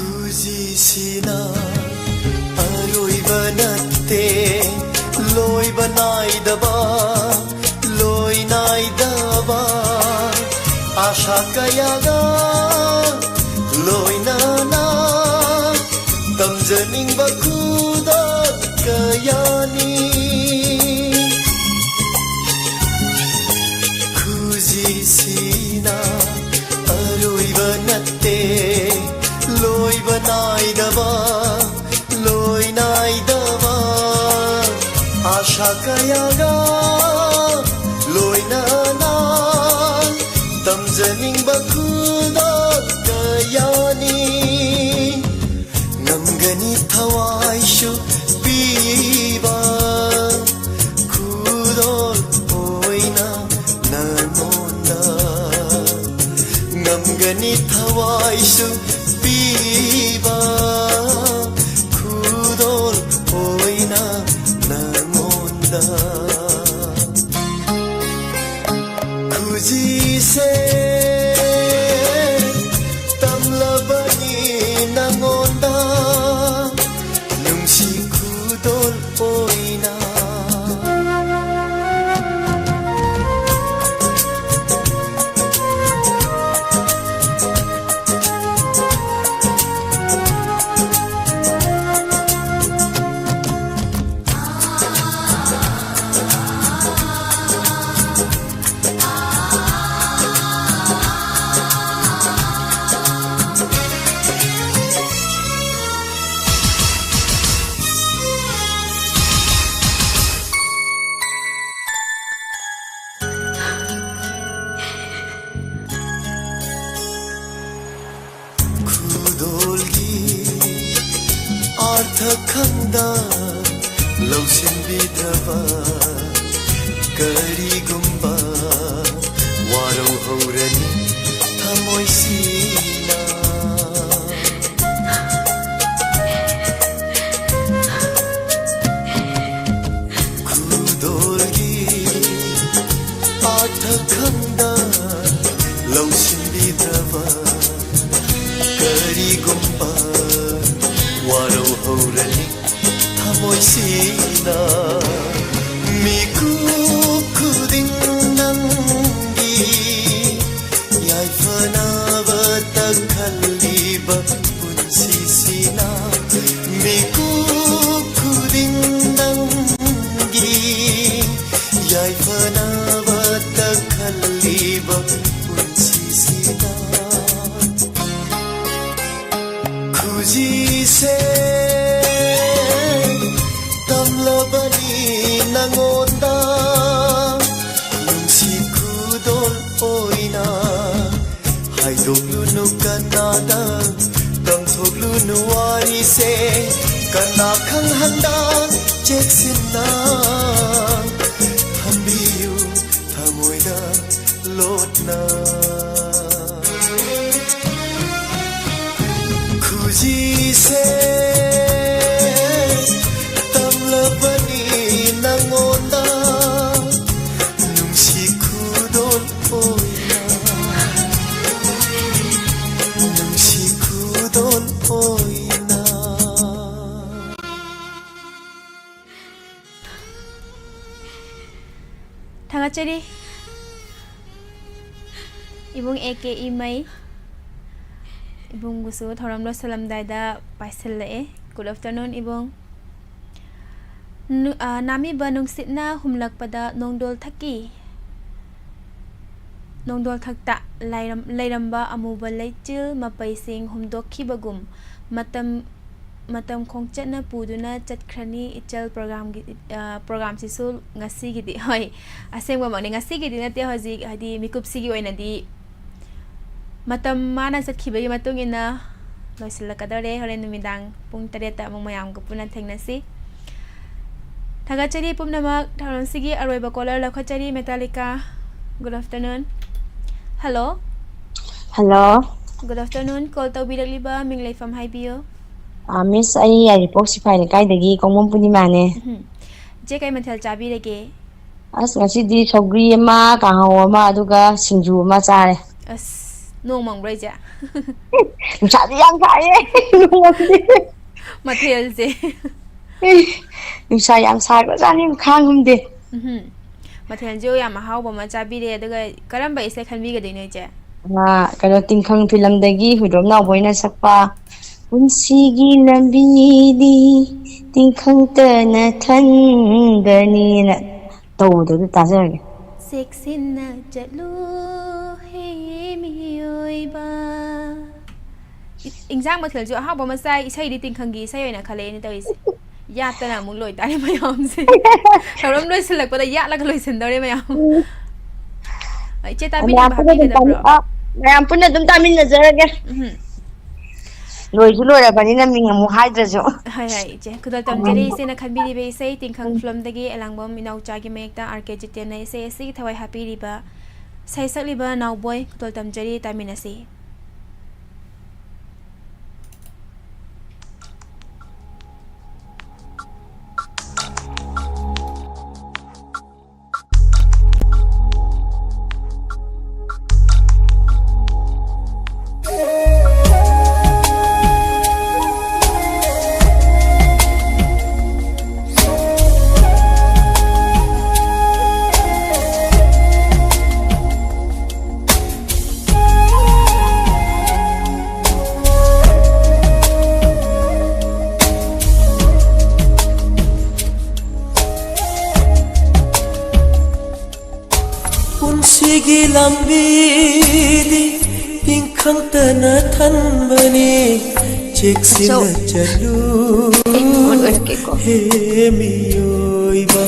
ꯈꯨꯖꯤꯁꯤꯅ ꯑꯔꯣꯏꯕ ꯅꯠꯇꯦ, ꯂꯣꯏꯕ ꯅꯥꯏꯗꯕ, ꯂꯣꯏ ꯅꯥꯏꯗꯕ ꯑꯥꯁꯥ ꯀꯌꯥꯒ ꯂꯣꯏꯅꯅ ꯇꯝꯖꯅꯤꯡꯕ ꯈꯨꯗꯣꯜ ꯀꯌꯥꯅꯤ꯫ ꯈꯨꯖꯤꯁꯤꯅ ꯑꯔꯣꯏꯕ ꯅꯠꯇꯦ, ꯂꯣꯏꯕ ꯅꯥꯏꯗꯕ, ꯂꯣꯏ ꯅꯥꯏꯗꯕ ꯑꯥꯁꯥ ꯀꯌꯥꯒ ꯂꯣꯏꯅꯅ ꯇꯝꯖꯅꯤꯡꯕ ꯈꯨꯗꯣꯜ ꯀꯌꯥꯅꯤ꯫ ꯉꯝꯒꯅꯤ ꯊꯋꯥꯏꯁꯨ ꯄꯤꯕ ꯈꯨꯗꯣꯜ ꯑꯣꯏꯅ ꯅꯉꯣꯟꯗ꯫ ꯉꯝꯒꯅꯤ ꯊꯋꯥꯏꯁꯨ ꯄꯤꯕ ꯈꯨꯗꯣꯜ ꯑꯣꯏꯅ ꯅꯉꯣꯟꯗ꯫ ꯈꯨꯖꯤꯁꯦ ꯇꯝꯂꯕꯅꯤ ꯅꯉꯣꯟꯗ ꯅꯨꯡꯁꯤ ꯈꯨꯗꯣꯜ ꯑꯣꯏꯅ꯫ ꯊꯛꯈꯪꯗ ꯂꯧꯁꯤꯟꯕꯤꯗ꯭ꯔꯕ ꯀꯔꯤꯒꯨꯝꯕ ꯋꯥꯔꯧꯍꯧꯔꯅꯤ ꯊꯃꯣꯏꯁꯤꯅ꯫ ꯈꯨꯗꯣꯜꯒꯤ ꯑꯥꯔꯊ ꯈꯪꯗ ꯂꯧꯁꯤꯟꯕꯤꯗ꯭ꯔꯕ ꯀꯔꯤꯒꯨꯝꯕ ꯋꯥꯔꯧꯍꯧꯔꯅꯤ ꯊꯃꯣꯏꯁꯤꯅ꯫ ꯃꯤꯀꯨꯞ ꯈꯨꯗꯤꯡ ꯅꯪꯒꯤ ꯌꯥꯏꯐꯅꯕꯇ ꯈꯜꯂꯤꯕ ꯄꯨꯟꯁꯤꯁꯤꯅ꯫ ꯃꯤꯀꯨꯞ ꯈꯨꯗꯤꯡ ꯅꯪꯒꯤ ꯌꯥꯏꯐꯅꯕꯇ ꯈꯜꯂꯤꯕ ꯄꯨꯟꯁꯤꯁꯤꯗ꯫ ꯈꯨꯖꯤꯁꯦ ꯇꯝꯂꯕꯅꯤ ꯅꯉꯣꯟꯗ ꯅꯨꯡꯁꯤ ꯈꯨꯗꯣꯜ ꯑꯣꯏꯅ꯫ ꯍꯥꯏꯗꯣꯛꯂꯨꯅꯨ ꯀꯅꯥꯗ, ꯇꯝꯊꯣꯛꯂꯨꯅꯨ ꯋꯥꯔꯤꯁꯦ ꯀꯅꯥ ꯈꯪꯍꯟꯗ꯫ ꯆꯦꯛꯁꯤꯟꯅ ꯊꯝꯕꯤꯌꯨ ꯊꯃꯣꯏꯗ ꯂꯣꯠꯅ꯫ ꯈꯨꯖꯤꯁꯦ ꯇꯝꯂꯕꯅꯤ ꯅꯉꯣꯟꯗ ꯅꯨꯡꯁꯤ ꯈꯨꯗꯣꯜ ꯑꯣꯏꯅ, ꯅꯨꯡꯁꯤ ꯈꯨꯗꯣꯜ ꯑꯣꯏꯅ꯫ ꯊꯥꯒꯠꯆꯔꯤ ꯏꯕꯨꯡ ꯑꯦ ꯀꯦ ꯏꯃꯩ꯫ ꯏꯕꯨꯡꯕꯨꯁꯨ ꯊꯧꯔꯝ ꯂꯣꯏꯁꯤꯜꯂꯝꯗꯥꯏꯗ ꯄꯥꯏꯁꯤꯜꯂꯛꯑꯦ꯫ Good afternoon, ꯏꯕꯨꯡ꯫ ꯅꯨ-, ꯑ, ꯅꯥꯃꯤꯕ ꯅꯨꯡꯁꯤꯠꯅ ꯍꯨꯝꯂꯛꯄꯗ ꯅꯣꯡꯗꯣꯜ ꯊꯛꯀꯤ, ꯅꯣꯡꯗꯣꯜ ꯊꯛꯇ ꯂꯥꯏꯔꯝ-, ꯂꯩꯔꯝꯕ ꯑꯃꯨꯕ ꯂꯩꯆꯤꯜ ꯃꯄꯩꯁꯤꯡ ꯍꯨꯝꯗꯣꯛꯈꯤꯕꯒꯨꯝ, ꯃꯇꯝ, ꯃꯇꯝ ꯈꯣꯡꯆꯠꯅ ꯄꯨꯗꯨꯅ ꯆꯠꯈ꯭ꯔꯅꯤ ꯏꯆꯜ꯫ ꯄ꯭ꯔꯣꯒ꯭ꯔꯥꯝꯒꯤ, ꯑ, ꯄ꯭ꯔꯣꯒ꯭ꯔꯥꯝꯁꯤꯁꯨ ꯉꯁꯤꯒꯤꯗꯤ, ꯍꯣꯏ, ꯑꯁꯦꯡꯕꯃꯛꯅꯤ꯫ ꯉꯁꯤꯒꯤꯗꯤ ꯅꯠꯇꯦ, ꯍꯧꯖꯤꯛ, ꯍꯥꯏꯗꯤ, ꯃꯤꯀꯨꯞꯁꯤꯒꯤ ꯑꯣꯏꯅꯗꯤ ꯃꯇꯝ ꯃꯥꯅ ꯆꯠꯈꯤꯕꯒꯤ ꯃꯇꯨꯡ ꯏꯟꯅ ꯂꯣꯏꯁꯤꯜꯂꯛꯀꯗꯧꯔꯦ꯫ ꯍꯣꯔꯦꯟ ꯅꯨꯃꯤꯗꯥꯡ ꯄꯨꯡ ꯇꯔꯦꯠꯇ ꯑꯃꯨꯛ ꯃꯌꯥꯝꯒ ꯄꯨꯟꯅ ꯊꯦꯡꯅꯁꯤ꯫ ꯊꯥꯒꯠꯆꯔꯤ ꯄꯨꯝꯅꯃꯛ꯫ ꯊꯧꯔꯝꯁꯤꯒꯤ ꯑꯔꯣꯏꯕ caller ꯂꯧꯈꯠꯆꯔꯤ, ꯃꯦꯇꯥꯂꯤꯀꯥ꯫ Good afternoon. Hello. Hello. Good afternoon. Call ꯇꯧꯕꯤꯔꯛꯂꯤꯕ ꯃꯤꯡ ꯂꯩꯐꯝ ꯍꯥꯏꯕꯤꯌꯨ꯫ ꯑꯥ, Miss, ꯑꯩ ꯌꯥꯏꯔꯤꯄꯣꯛ ꯁꯤꯐꯥꯏ ꯂꯩꯀꯥꯏꯗꯒꯤ ꯀꯣꯡꯕꯝ ꯄꯨꯔꯅꯤꯃꯥꯅꯦ꯫ ꯎꯝꯍꯨꯝ꯫ ꯏꯆꯦ, ꯀꯩ ꯃꯊꯦꯜ ꯆꯥꯕꯤꯔꯒꯦ? ꯑꯁ, ꯉꯁꯤꯗꯤ ꯁꯧꯒ꯭ꯔꯤ ꯑꯃ, ꯀꯥꯡꯍꯧ ꯑꯃ, ꯑꯗꯨꯒ ꯁꯤꯡꯖꯨ ꯑꯃ ꯆꯥꯔꯦ꯫ ꯑꯁ, ꯅꯣꯡ ꯃꯪꯕ꯭ꯔꯣ, ꯏꯆꯦ? ꯅꯨꯡꯁꯥꯗꯤ ꯌꯥꯝ ꯁꯥꯏꯌꯦ꯫ ꯅꯣꯡ ꯃꯪꯗꯦ꯫ ꯃꯊꯦꯜꯁꯦ꯫ ꯑꯦ, ꯅꯨꯡꯁꯥ ꯌꯥꯝ ꯁꯥꯈ꯭ꯔꯖꯥꯠꯅꯤ, ꯈꯥꯡ ꯉꯝꯗꯦ꯫ ꯎꯝꯍꯨꯝ꯫ ꯃꯊꯦꯜꯁꯨ ꯌꯥꯝ ꯑꯍꯥꯎꯕ ꯑꯃ ꯆꯥꯕꯤꯔꯦ, ꯑꯗꯨꯒ ꯀꯔꯝꯕ ꯏꯁꯩ ꯈꯟꯕꯤꯒꯗꯣꯏꯅꯣ, ꯏꯆꯦ? ꯑꯥ, ꯀꯩꯅꯣ, ꯇꯤꯡꯈꯪ ꯐꯤꯂꯝꯗꯒꯤ ꯍꯨꯏꯗ꯭ꯔꯣꯝ ꯅꯥꯎꯕꯣꯏꯅ ꯁꯛꯄ "ꯄꯨꯟꯁꯤꯒꯤ ꯂꯝꯕꯤꯗꯤ ꯇꯤꯡꯈꯪꯇꯅ ꯊꯟꯕꯅꯤꯅ" ꯇꯧꯕꯗꯣ ꯑꯗꯨ ꯇꯥꯖꯔꯒꯦ꯫ ꯆꯦꯛꯁꯤꯟꯅ ꯆꯠꯂꯨ ꯍꯦ ꯃꯤꯑꯣꯏꯕ꯫ ꯏ-, ꯏꯟꯖꯥꯡ ꯃꯊꯦꯜꯁꯨ ꯑꯍꯥꯎꯕ ꯑꯃ ꯆꯥꯏ, ꯏꯁꯩꯗꯤ ꯇꯤꯡꯈꯪꯒꯤ ꯏꯁꯩ ꯑꯣꯏꯅ ꯈꯜꯂꯛꯑꯦꯅꯦ ꯇꯧꯔꯤꯁꯦ꯫ ꯌꯥꯠꯇꯅ ꯑꯃꯨꯛ ꯂꯣꯏꯇꯥꯔꯦ ꯃꯌꯥꯝꯁꯦ꯫ ꯊꯧꯔꯝ ꯂꯣꯏꯁꯤꯜꯂꯛꯄꯗ ꯌꯥꯠꯂꯒ ꯂꯣꯏꯁꯤꯟꯗꯧꯔꯦ ꯃꯌꯥꯝ꯫ ꯎꯝ꯫ ꯏꯆꯦ, ꯃꯌꯥꯝ ꯇꯥꯕꯤꯅꯤꯡꯕ ꯄꯨꯟꯅ ꯑꯗꯨꯝ ꯍꯥꯞꯄꯤꯒꯗꯕ꯭ꯔꯣ? ꯇꯥꯃꯤꯟ-, ꯑ, ꯃꯌꯥꯝ ꯄꯨꯟꯅ ꯑꯗꯨꯝ ꯇꯥꯃꯤꯟꯅꯖꯔꯒꯦ꯫ ꯎꯝ꯫ ꯂꯣꯏꯁꯨ ꯂꯣꯏꯔꯕꯅꯤꯅ ꯃꯤꯡ ꯑꯃꯨꯛ ꯍꯥꯏꯗ꯭ꯔꯁꯨ꯫ ꯍꯣꯏ, ꯍꯣꯏ, ꯏꯆꯦ꯫ ꯈꯨꯗꯣꯜ ꯇꯝꯖꯔꯤ ꯎꯝ꯫ ꯏꯆꯦꯅ ꯈꯟꯕꯤꯔꯤꯕ ꯏꯁꯩ, ꯇꯤꯡꯈꯪ ꯎꯝ꯫ ꯐꯤꯂꯝꯗꯒꯤ ꯑꯦꯂꯥꯡꯕꯝ ꯏꯅꯥꯎꯆꯥꯒꯤ ꯃꯌꯦꯛꯇ ꯑꯥꯔ ꯀꯦ ꯖꯤꯇꯦꯟꯅ ꯏꯁꯩ ꯑꯁꯤꯒꯤ ꯊꯋꯥꯏ ꯍꯥꯞꯄꯤꯔꯤꯕ ꯏꯁꯩ ꯁꯛꯂꯤꯕ ꯅꯥꯎꯕꯣꯏ, ꯈꯨꯗꯣꯜ ꯇꯝꯖꯔꯤ, ꯇꯥꯃꯤꯟꯅꯁꯤ꯫ ꯄꯨꯟꯁꯤꯒꯤ ꯂꯝꯕꯤꯗꯤ ꯇꯤꯡꯈꯪꯇꯅ ꯊꯟꯕꯅꯤ, ꯆꯦꯛꯁꯤꯟꯅ ꯑꯆꯧ꯫ ꯆꯠꯂꯨ ꯑꯦ, ꯃꯣꯟ ꯑꯣꯏꯔꯛꯀꯦꯀꯣ꯫ ꯍꯦ ꯃꯤꯑꯣꯏꯕ꯫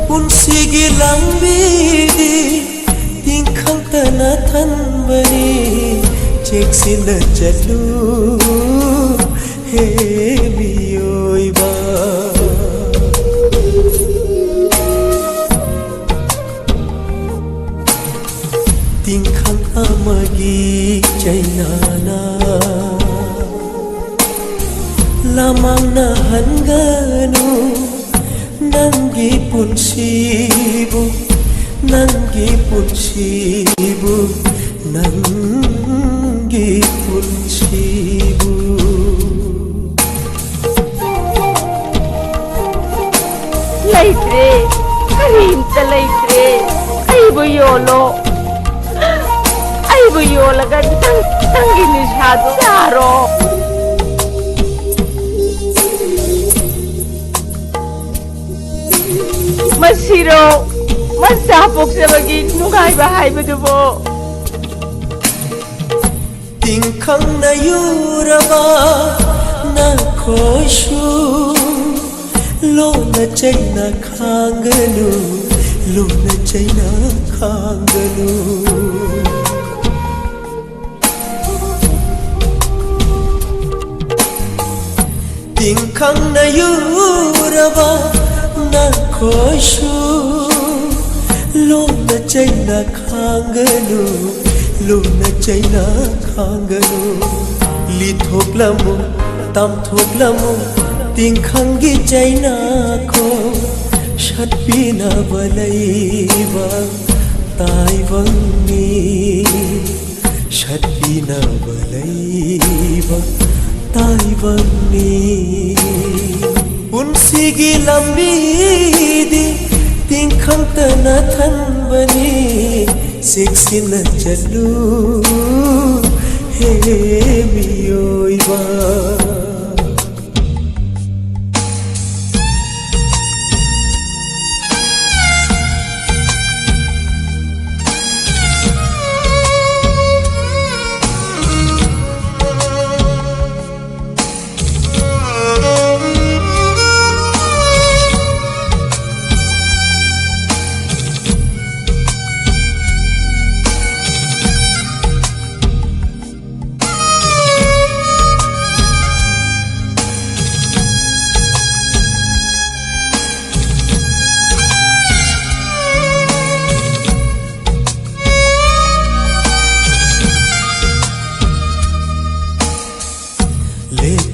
ꯄꯨꯟꯁꯤꯒꯤ ꯂꯝꯕꯤꯗꯤ ꯇꯤꯡꯈꯪꯇꯅ ꯊꯟꯕ ꯆꯦꯛꯁꯤꯟꯅ ꯆꯠꯂꯨ ꯍꯦ ꯃꯤꯑꯣꯏꯕ꯫ ꯇꯤꯡꯈꯪ ꯑꯃꯒꯤ ꯆꯩꯅꯥꯅ ꯂꯃꯥꯡꯅꯍꯟꯒꯅꯨ ꯅꯪꯒꯤ ꯄꯨꯟꯁꯤꯕꯨ, ꯅꯪꯒꯤ ꯄꯨꯟꯁꯤꯕꯨ, ꯅꯪꯒꯤ ꯄꯨꯟꯁꯤꯕꯨ꯫ ꯂꯩꯇ꯭ꯔꯦ, ꯀꯔꯤꯝꯇ ꯂꯩꯇ꯭ꯔꯦ꯫ ꯑꯩꯕꯨ ꯌꯣꯜꯂꯣ, ꯑꯩꯕꯨ ꯌꯣꯜꯂꯒ ꯅꯪ, ꯅꯪꯒꯤ ꯅꯤꯁꯥꯗꯨ ꯆꯥꯔꯣ꯫ ꯃꯁꯤꯔꯣ ꯃꯆꯥ ꯄꯣꯛꯆꯕꯒꯤ ꯅꯨꯡꯉꯥꯏꯕ ꯍꯥꯏꯕꯗꯨꯕꯣ? ꯇꯤꯡꯈꯪꯅ ꯌꯨꯔꯕ ꯅꯈꯣꯏꯁꯨ ꯂꯣꯟꯅ ꯆꯩꯅ ꯈꯥꯡꯒꯅꯨ, ꯂꯣꯟꯅ ꯆꯩꯅ ꯈꯥꯡꯒꯅꯨ꯫ ꯇꯤꯡꯈꯪꯅ ꯌꯨꯔꯕ ꯅꯈꯣꯏꯁꯨ ꯂꯣꯟꯅ ꯆꯩꯅ ꯈꯥꯡꯒꯅꯨ, ꯂꯣꯟꯅ ꯆꯩꯅ ꯈꯥꯡꯒꯅꯨ꯫ ꯂꯤꯊꯣꯛꯂꯝꯃꯨ, ꯇꯝꯊꯣꯛꯂꯝꯃꯨ, ꯇꯤꯡꯈꯪꯒꯤ ꯆꯩꯅꯥꯈꯣ ꯁꯠꯄꯤꯅꯕ ꯂꯩꯕ ꯇꯥꯏꯕꯪꯅꯤ꯫ ꯁꯠꯄꯤꯅꯕ ꯂꯩꯕ ꯇꯥꯏꯕꯪꯅꯤ꯫ ꯄꯨꯟꯁꯤꯒꯤ ꯂꯝꯕꯤꯗꯤ ꯇꯤꯡꯈꯪꯇꯅ ꯊꯟꯕꯅꯤ꯫ ꯆꯦꯛꯁꯤꯟꯅ ꯆꯠꯂꯨ ꯍꯦ ꯃꯤꯑꯣꯏꯕ꯫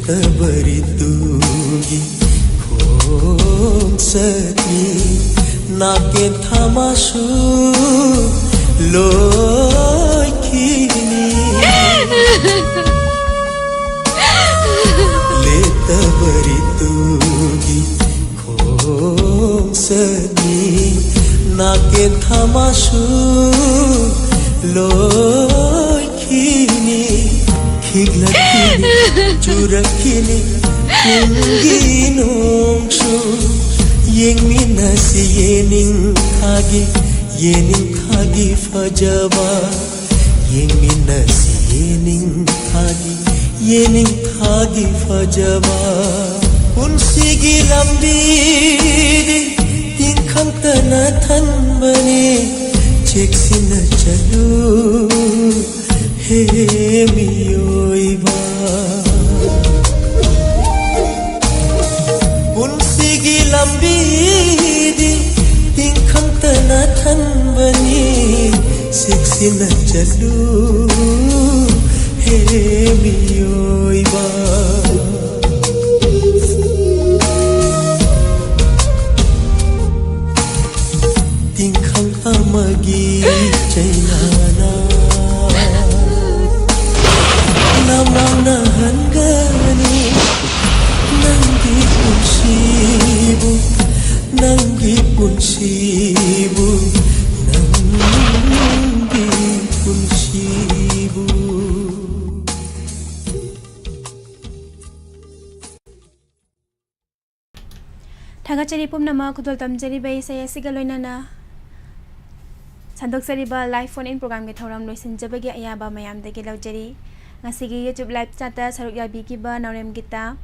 ꯇꯕꯔꯤ ꯇꯨꯒꯤ ꯈꯣꯡꯆꯠꯅꯤ, ꯅꯥꯀꯦꯟ ꯊꯥꯃꯁꯨ ꯂꯣꯏꯈꯤꯅꯤ꯫ ꯂꯦꯇꯕꯔꯤ ꯇꯨꯒꯤ ꯈꯣꯡꯆꯠꯅꯤ, ꯅꯥꯀꯦꯟ ꯊꯥꯃꯁꯨ ꯂꯣꯏꯈꯤꯅꯤ꯫ ꯈꯤꯛꯂꯛꯈꯤꯅꯤ, ꯆꯨꯔꯛꯈꯤꯅꯤ ꯀꯨꯝꯒꯤ ꯅꯣꯡꯁꯨ꯫ ꯌꯦꯡꯃꯤꯟꯅꯁꯤ ꯌꯦꯅꯤꯡꯊꯥꯒꯤ, ꯌꯦꯅꯤꯡꯊꯥꯒꯤ ꯐꯖꯕ꯫ ꯌꯦꯡꯃꯤꯟꯅꯁꯤ ꯌꯦꯅꯤꯡꯊꯥꯒꯤ, ꯌꯦꯅꯤꯡꯊꯥꯒꯤ ꯐꯖꯕ꯫ ꯄꯨꯟꯁꯤꯒꯤ ꯂꯝꯕꯤꯗꯤ ꯇꯤꯡꯈꯪꯇꯅ ꯊꯟꯕꯅꯤ, ꯆꯦꯛꯁꯤꯟꯅ ꯆꯠꯂꯨ ꯍꯦ ꯃꯤꯑꯣꯏꯕ꯫ ꯄꯨꯟꯁꯤꯒꯤ ꯂꯝꯕꯤꯗꯤ ꯇꯤꯡꯈꯪꯇꯅ ꯊꯟꯕꯅꯤ, ꯆꯦꯛꯁꯤꯟꯅ ꯆꯠꯂꯨ ꯍꯦ ꯃꯤꯑꯣꯏꯕ꯫ ꯇꯤꯡꯈꯪ ꯑꯃꯒꯤ ꯆꯩꯅꯥꯅ ꯅꯃꯥꯡꯅ ꯍꯟꯒꯅꯤ꯫ ꯅꯪꯒꯤ ꯄꯨꯟꯁꯤꯕꯨ, ꯅꯪꯒꯤ ꯄꯨꯟꯁꯤꯕꯨ, ꯅꯪꯒꯤ ꯄꯨꯟꯁꯤꯕꯨ꯫ ꯊꯥꯒꯠꯆꯔꯤ ꯄꯨꯝꯅꯃꯛ꯫ ꯈꯨꯗꯣꯜ ꯇꯝꯖꯔꯤꯕ ꯏꯁꯩ ꯑꯁꯤꯒ ꯂꯣꯏꯅꯅ ꯁꯟꯗꯣꯛꯆꯔꯤꯕ live phone in programꯒꯤ ꯊꯧꯔꯝ ꯂꯣꯏꯁꯤꯟꯖꯕꯒꯤ ꯑꯌꯥꯕ ꯃꯌꯥꯝꯗꯒꯤ ꯂꯧꯖꯔꯤ꯫ ꯉꯁꯤꯒꯤ YouTube live chatꯇ ꯁꯔꯨꯛ ꯌꯥꯕꯤꯈꯤꯕ ꯅꯥꯎꯔꯦꯝ ꯒꯤꯇꯥ,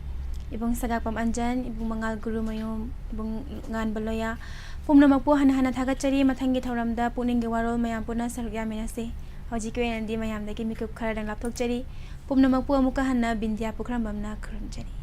ꯏꯕꯨꯡ ꯁꯒꯥꯛꯄꯝ ꯑꯟꯖꯟ, ꯏꯕꯨꯡ ꯃꯉꯥꯜ ꯒꯨꯔꯨꯃꯌꯨꯝ, ꯏꯕꯨꯡ ꯉꯥꯟꯕ ꯂꯣꯌꯥ, ꯄꯨꯝꯅꯃꯛꯄꯨ ꯍꯟꯅ ꯍꯟꯅ ꯊꯥꯒꯠꯆꯔꯤ꯫ ꯃꯊꯪꯒꯤ ꯊꯧꯔꯝꯗ ꯄꯨꯛꯅꯤꯡꯒꯤ ꯋꯥꯔꯣꯜ ꯃꯌꯥꯝ ꯄꯨꯟꯅ ꯁꯔꯨꯛ ꯌꯥꯃꯤꯟꯅꯁꯤ꯫ ꯍꯧꯖꯤꯛꯀꯤ ꯑꯣꯏꯅꯗꯤ ꯃꯌꯥꯝꯗꯒꯤ ꯃꯤꯀꯨꯞ ꯈꯔꯗꯪ ꯂꯥꯞꯊꯣꯛꯆꯔꯤ꯫ ꯄꯨꯝꯅꯃꯛꯄꯨ ꯑꯃꯨꯛꯀ ꯍꯟꯅ ꯕꯤꯟꯗꯤꯌꯥ ꯄꯨꯈ꯭ꯔꯝꯕꯝꯅ ꯈꯨꯔꯨꯝꯖꯔꯤ꯫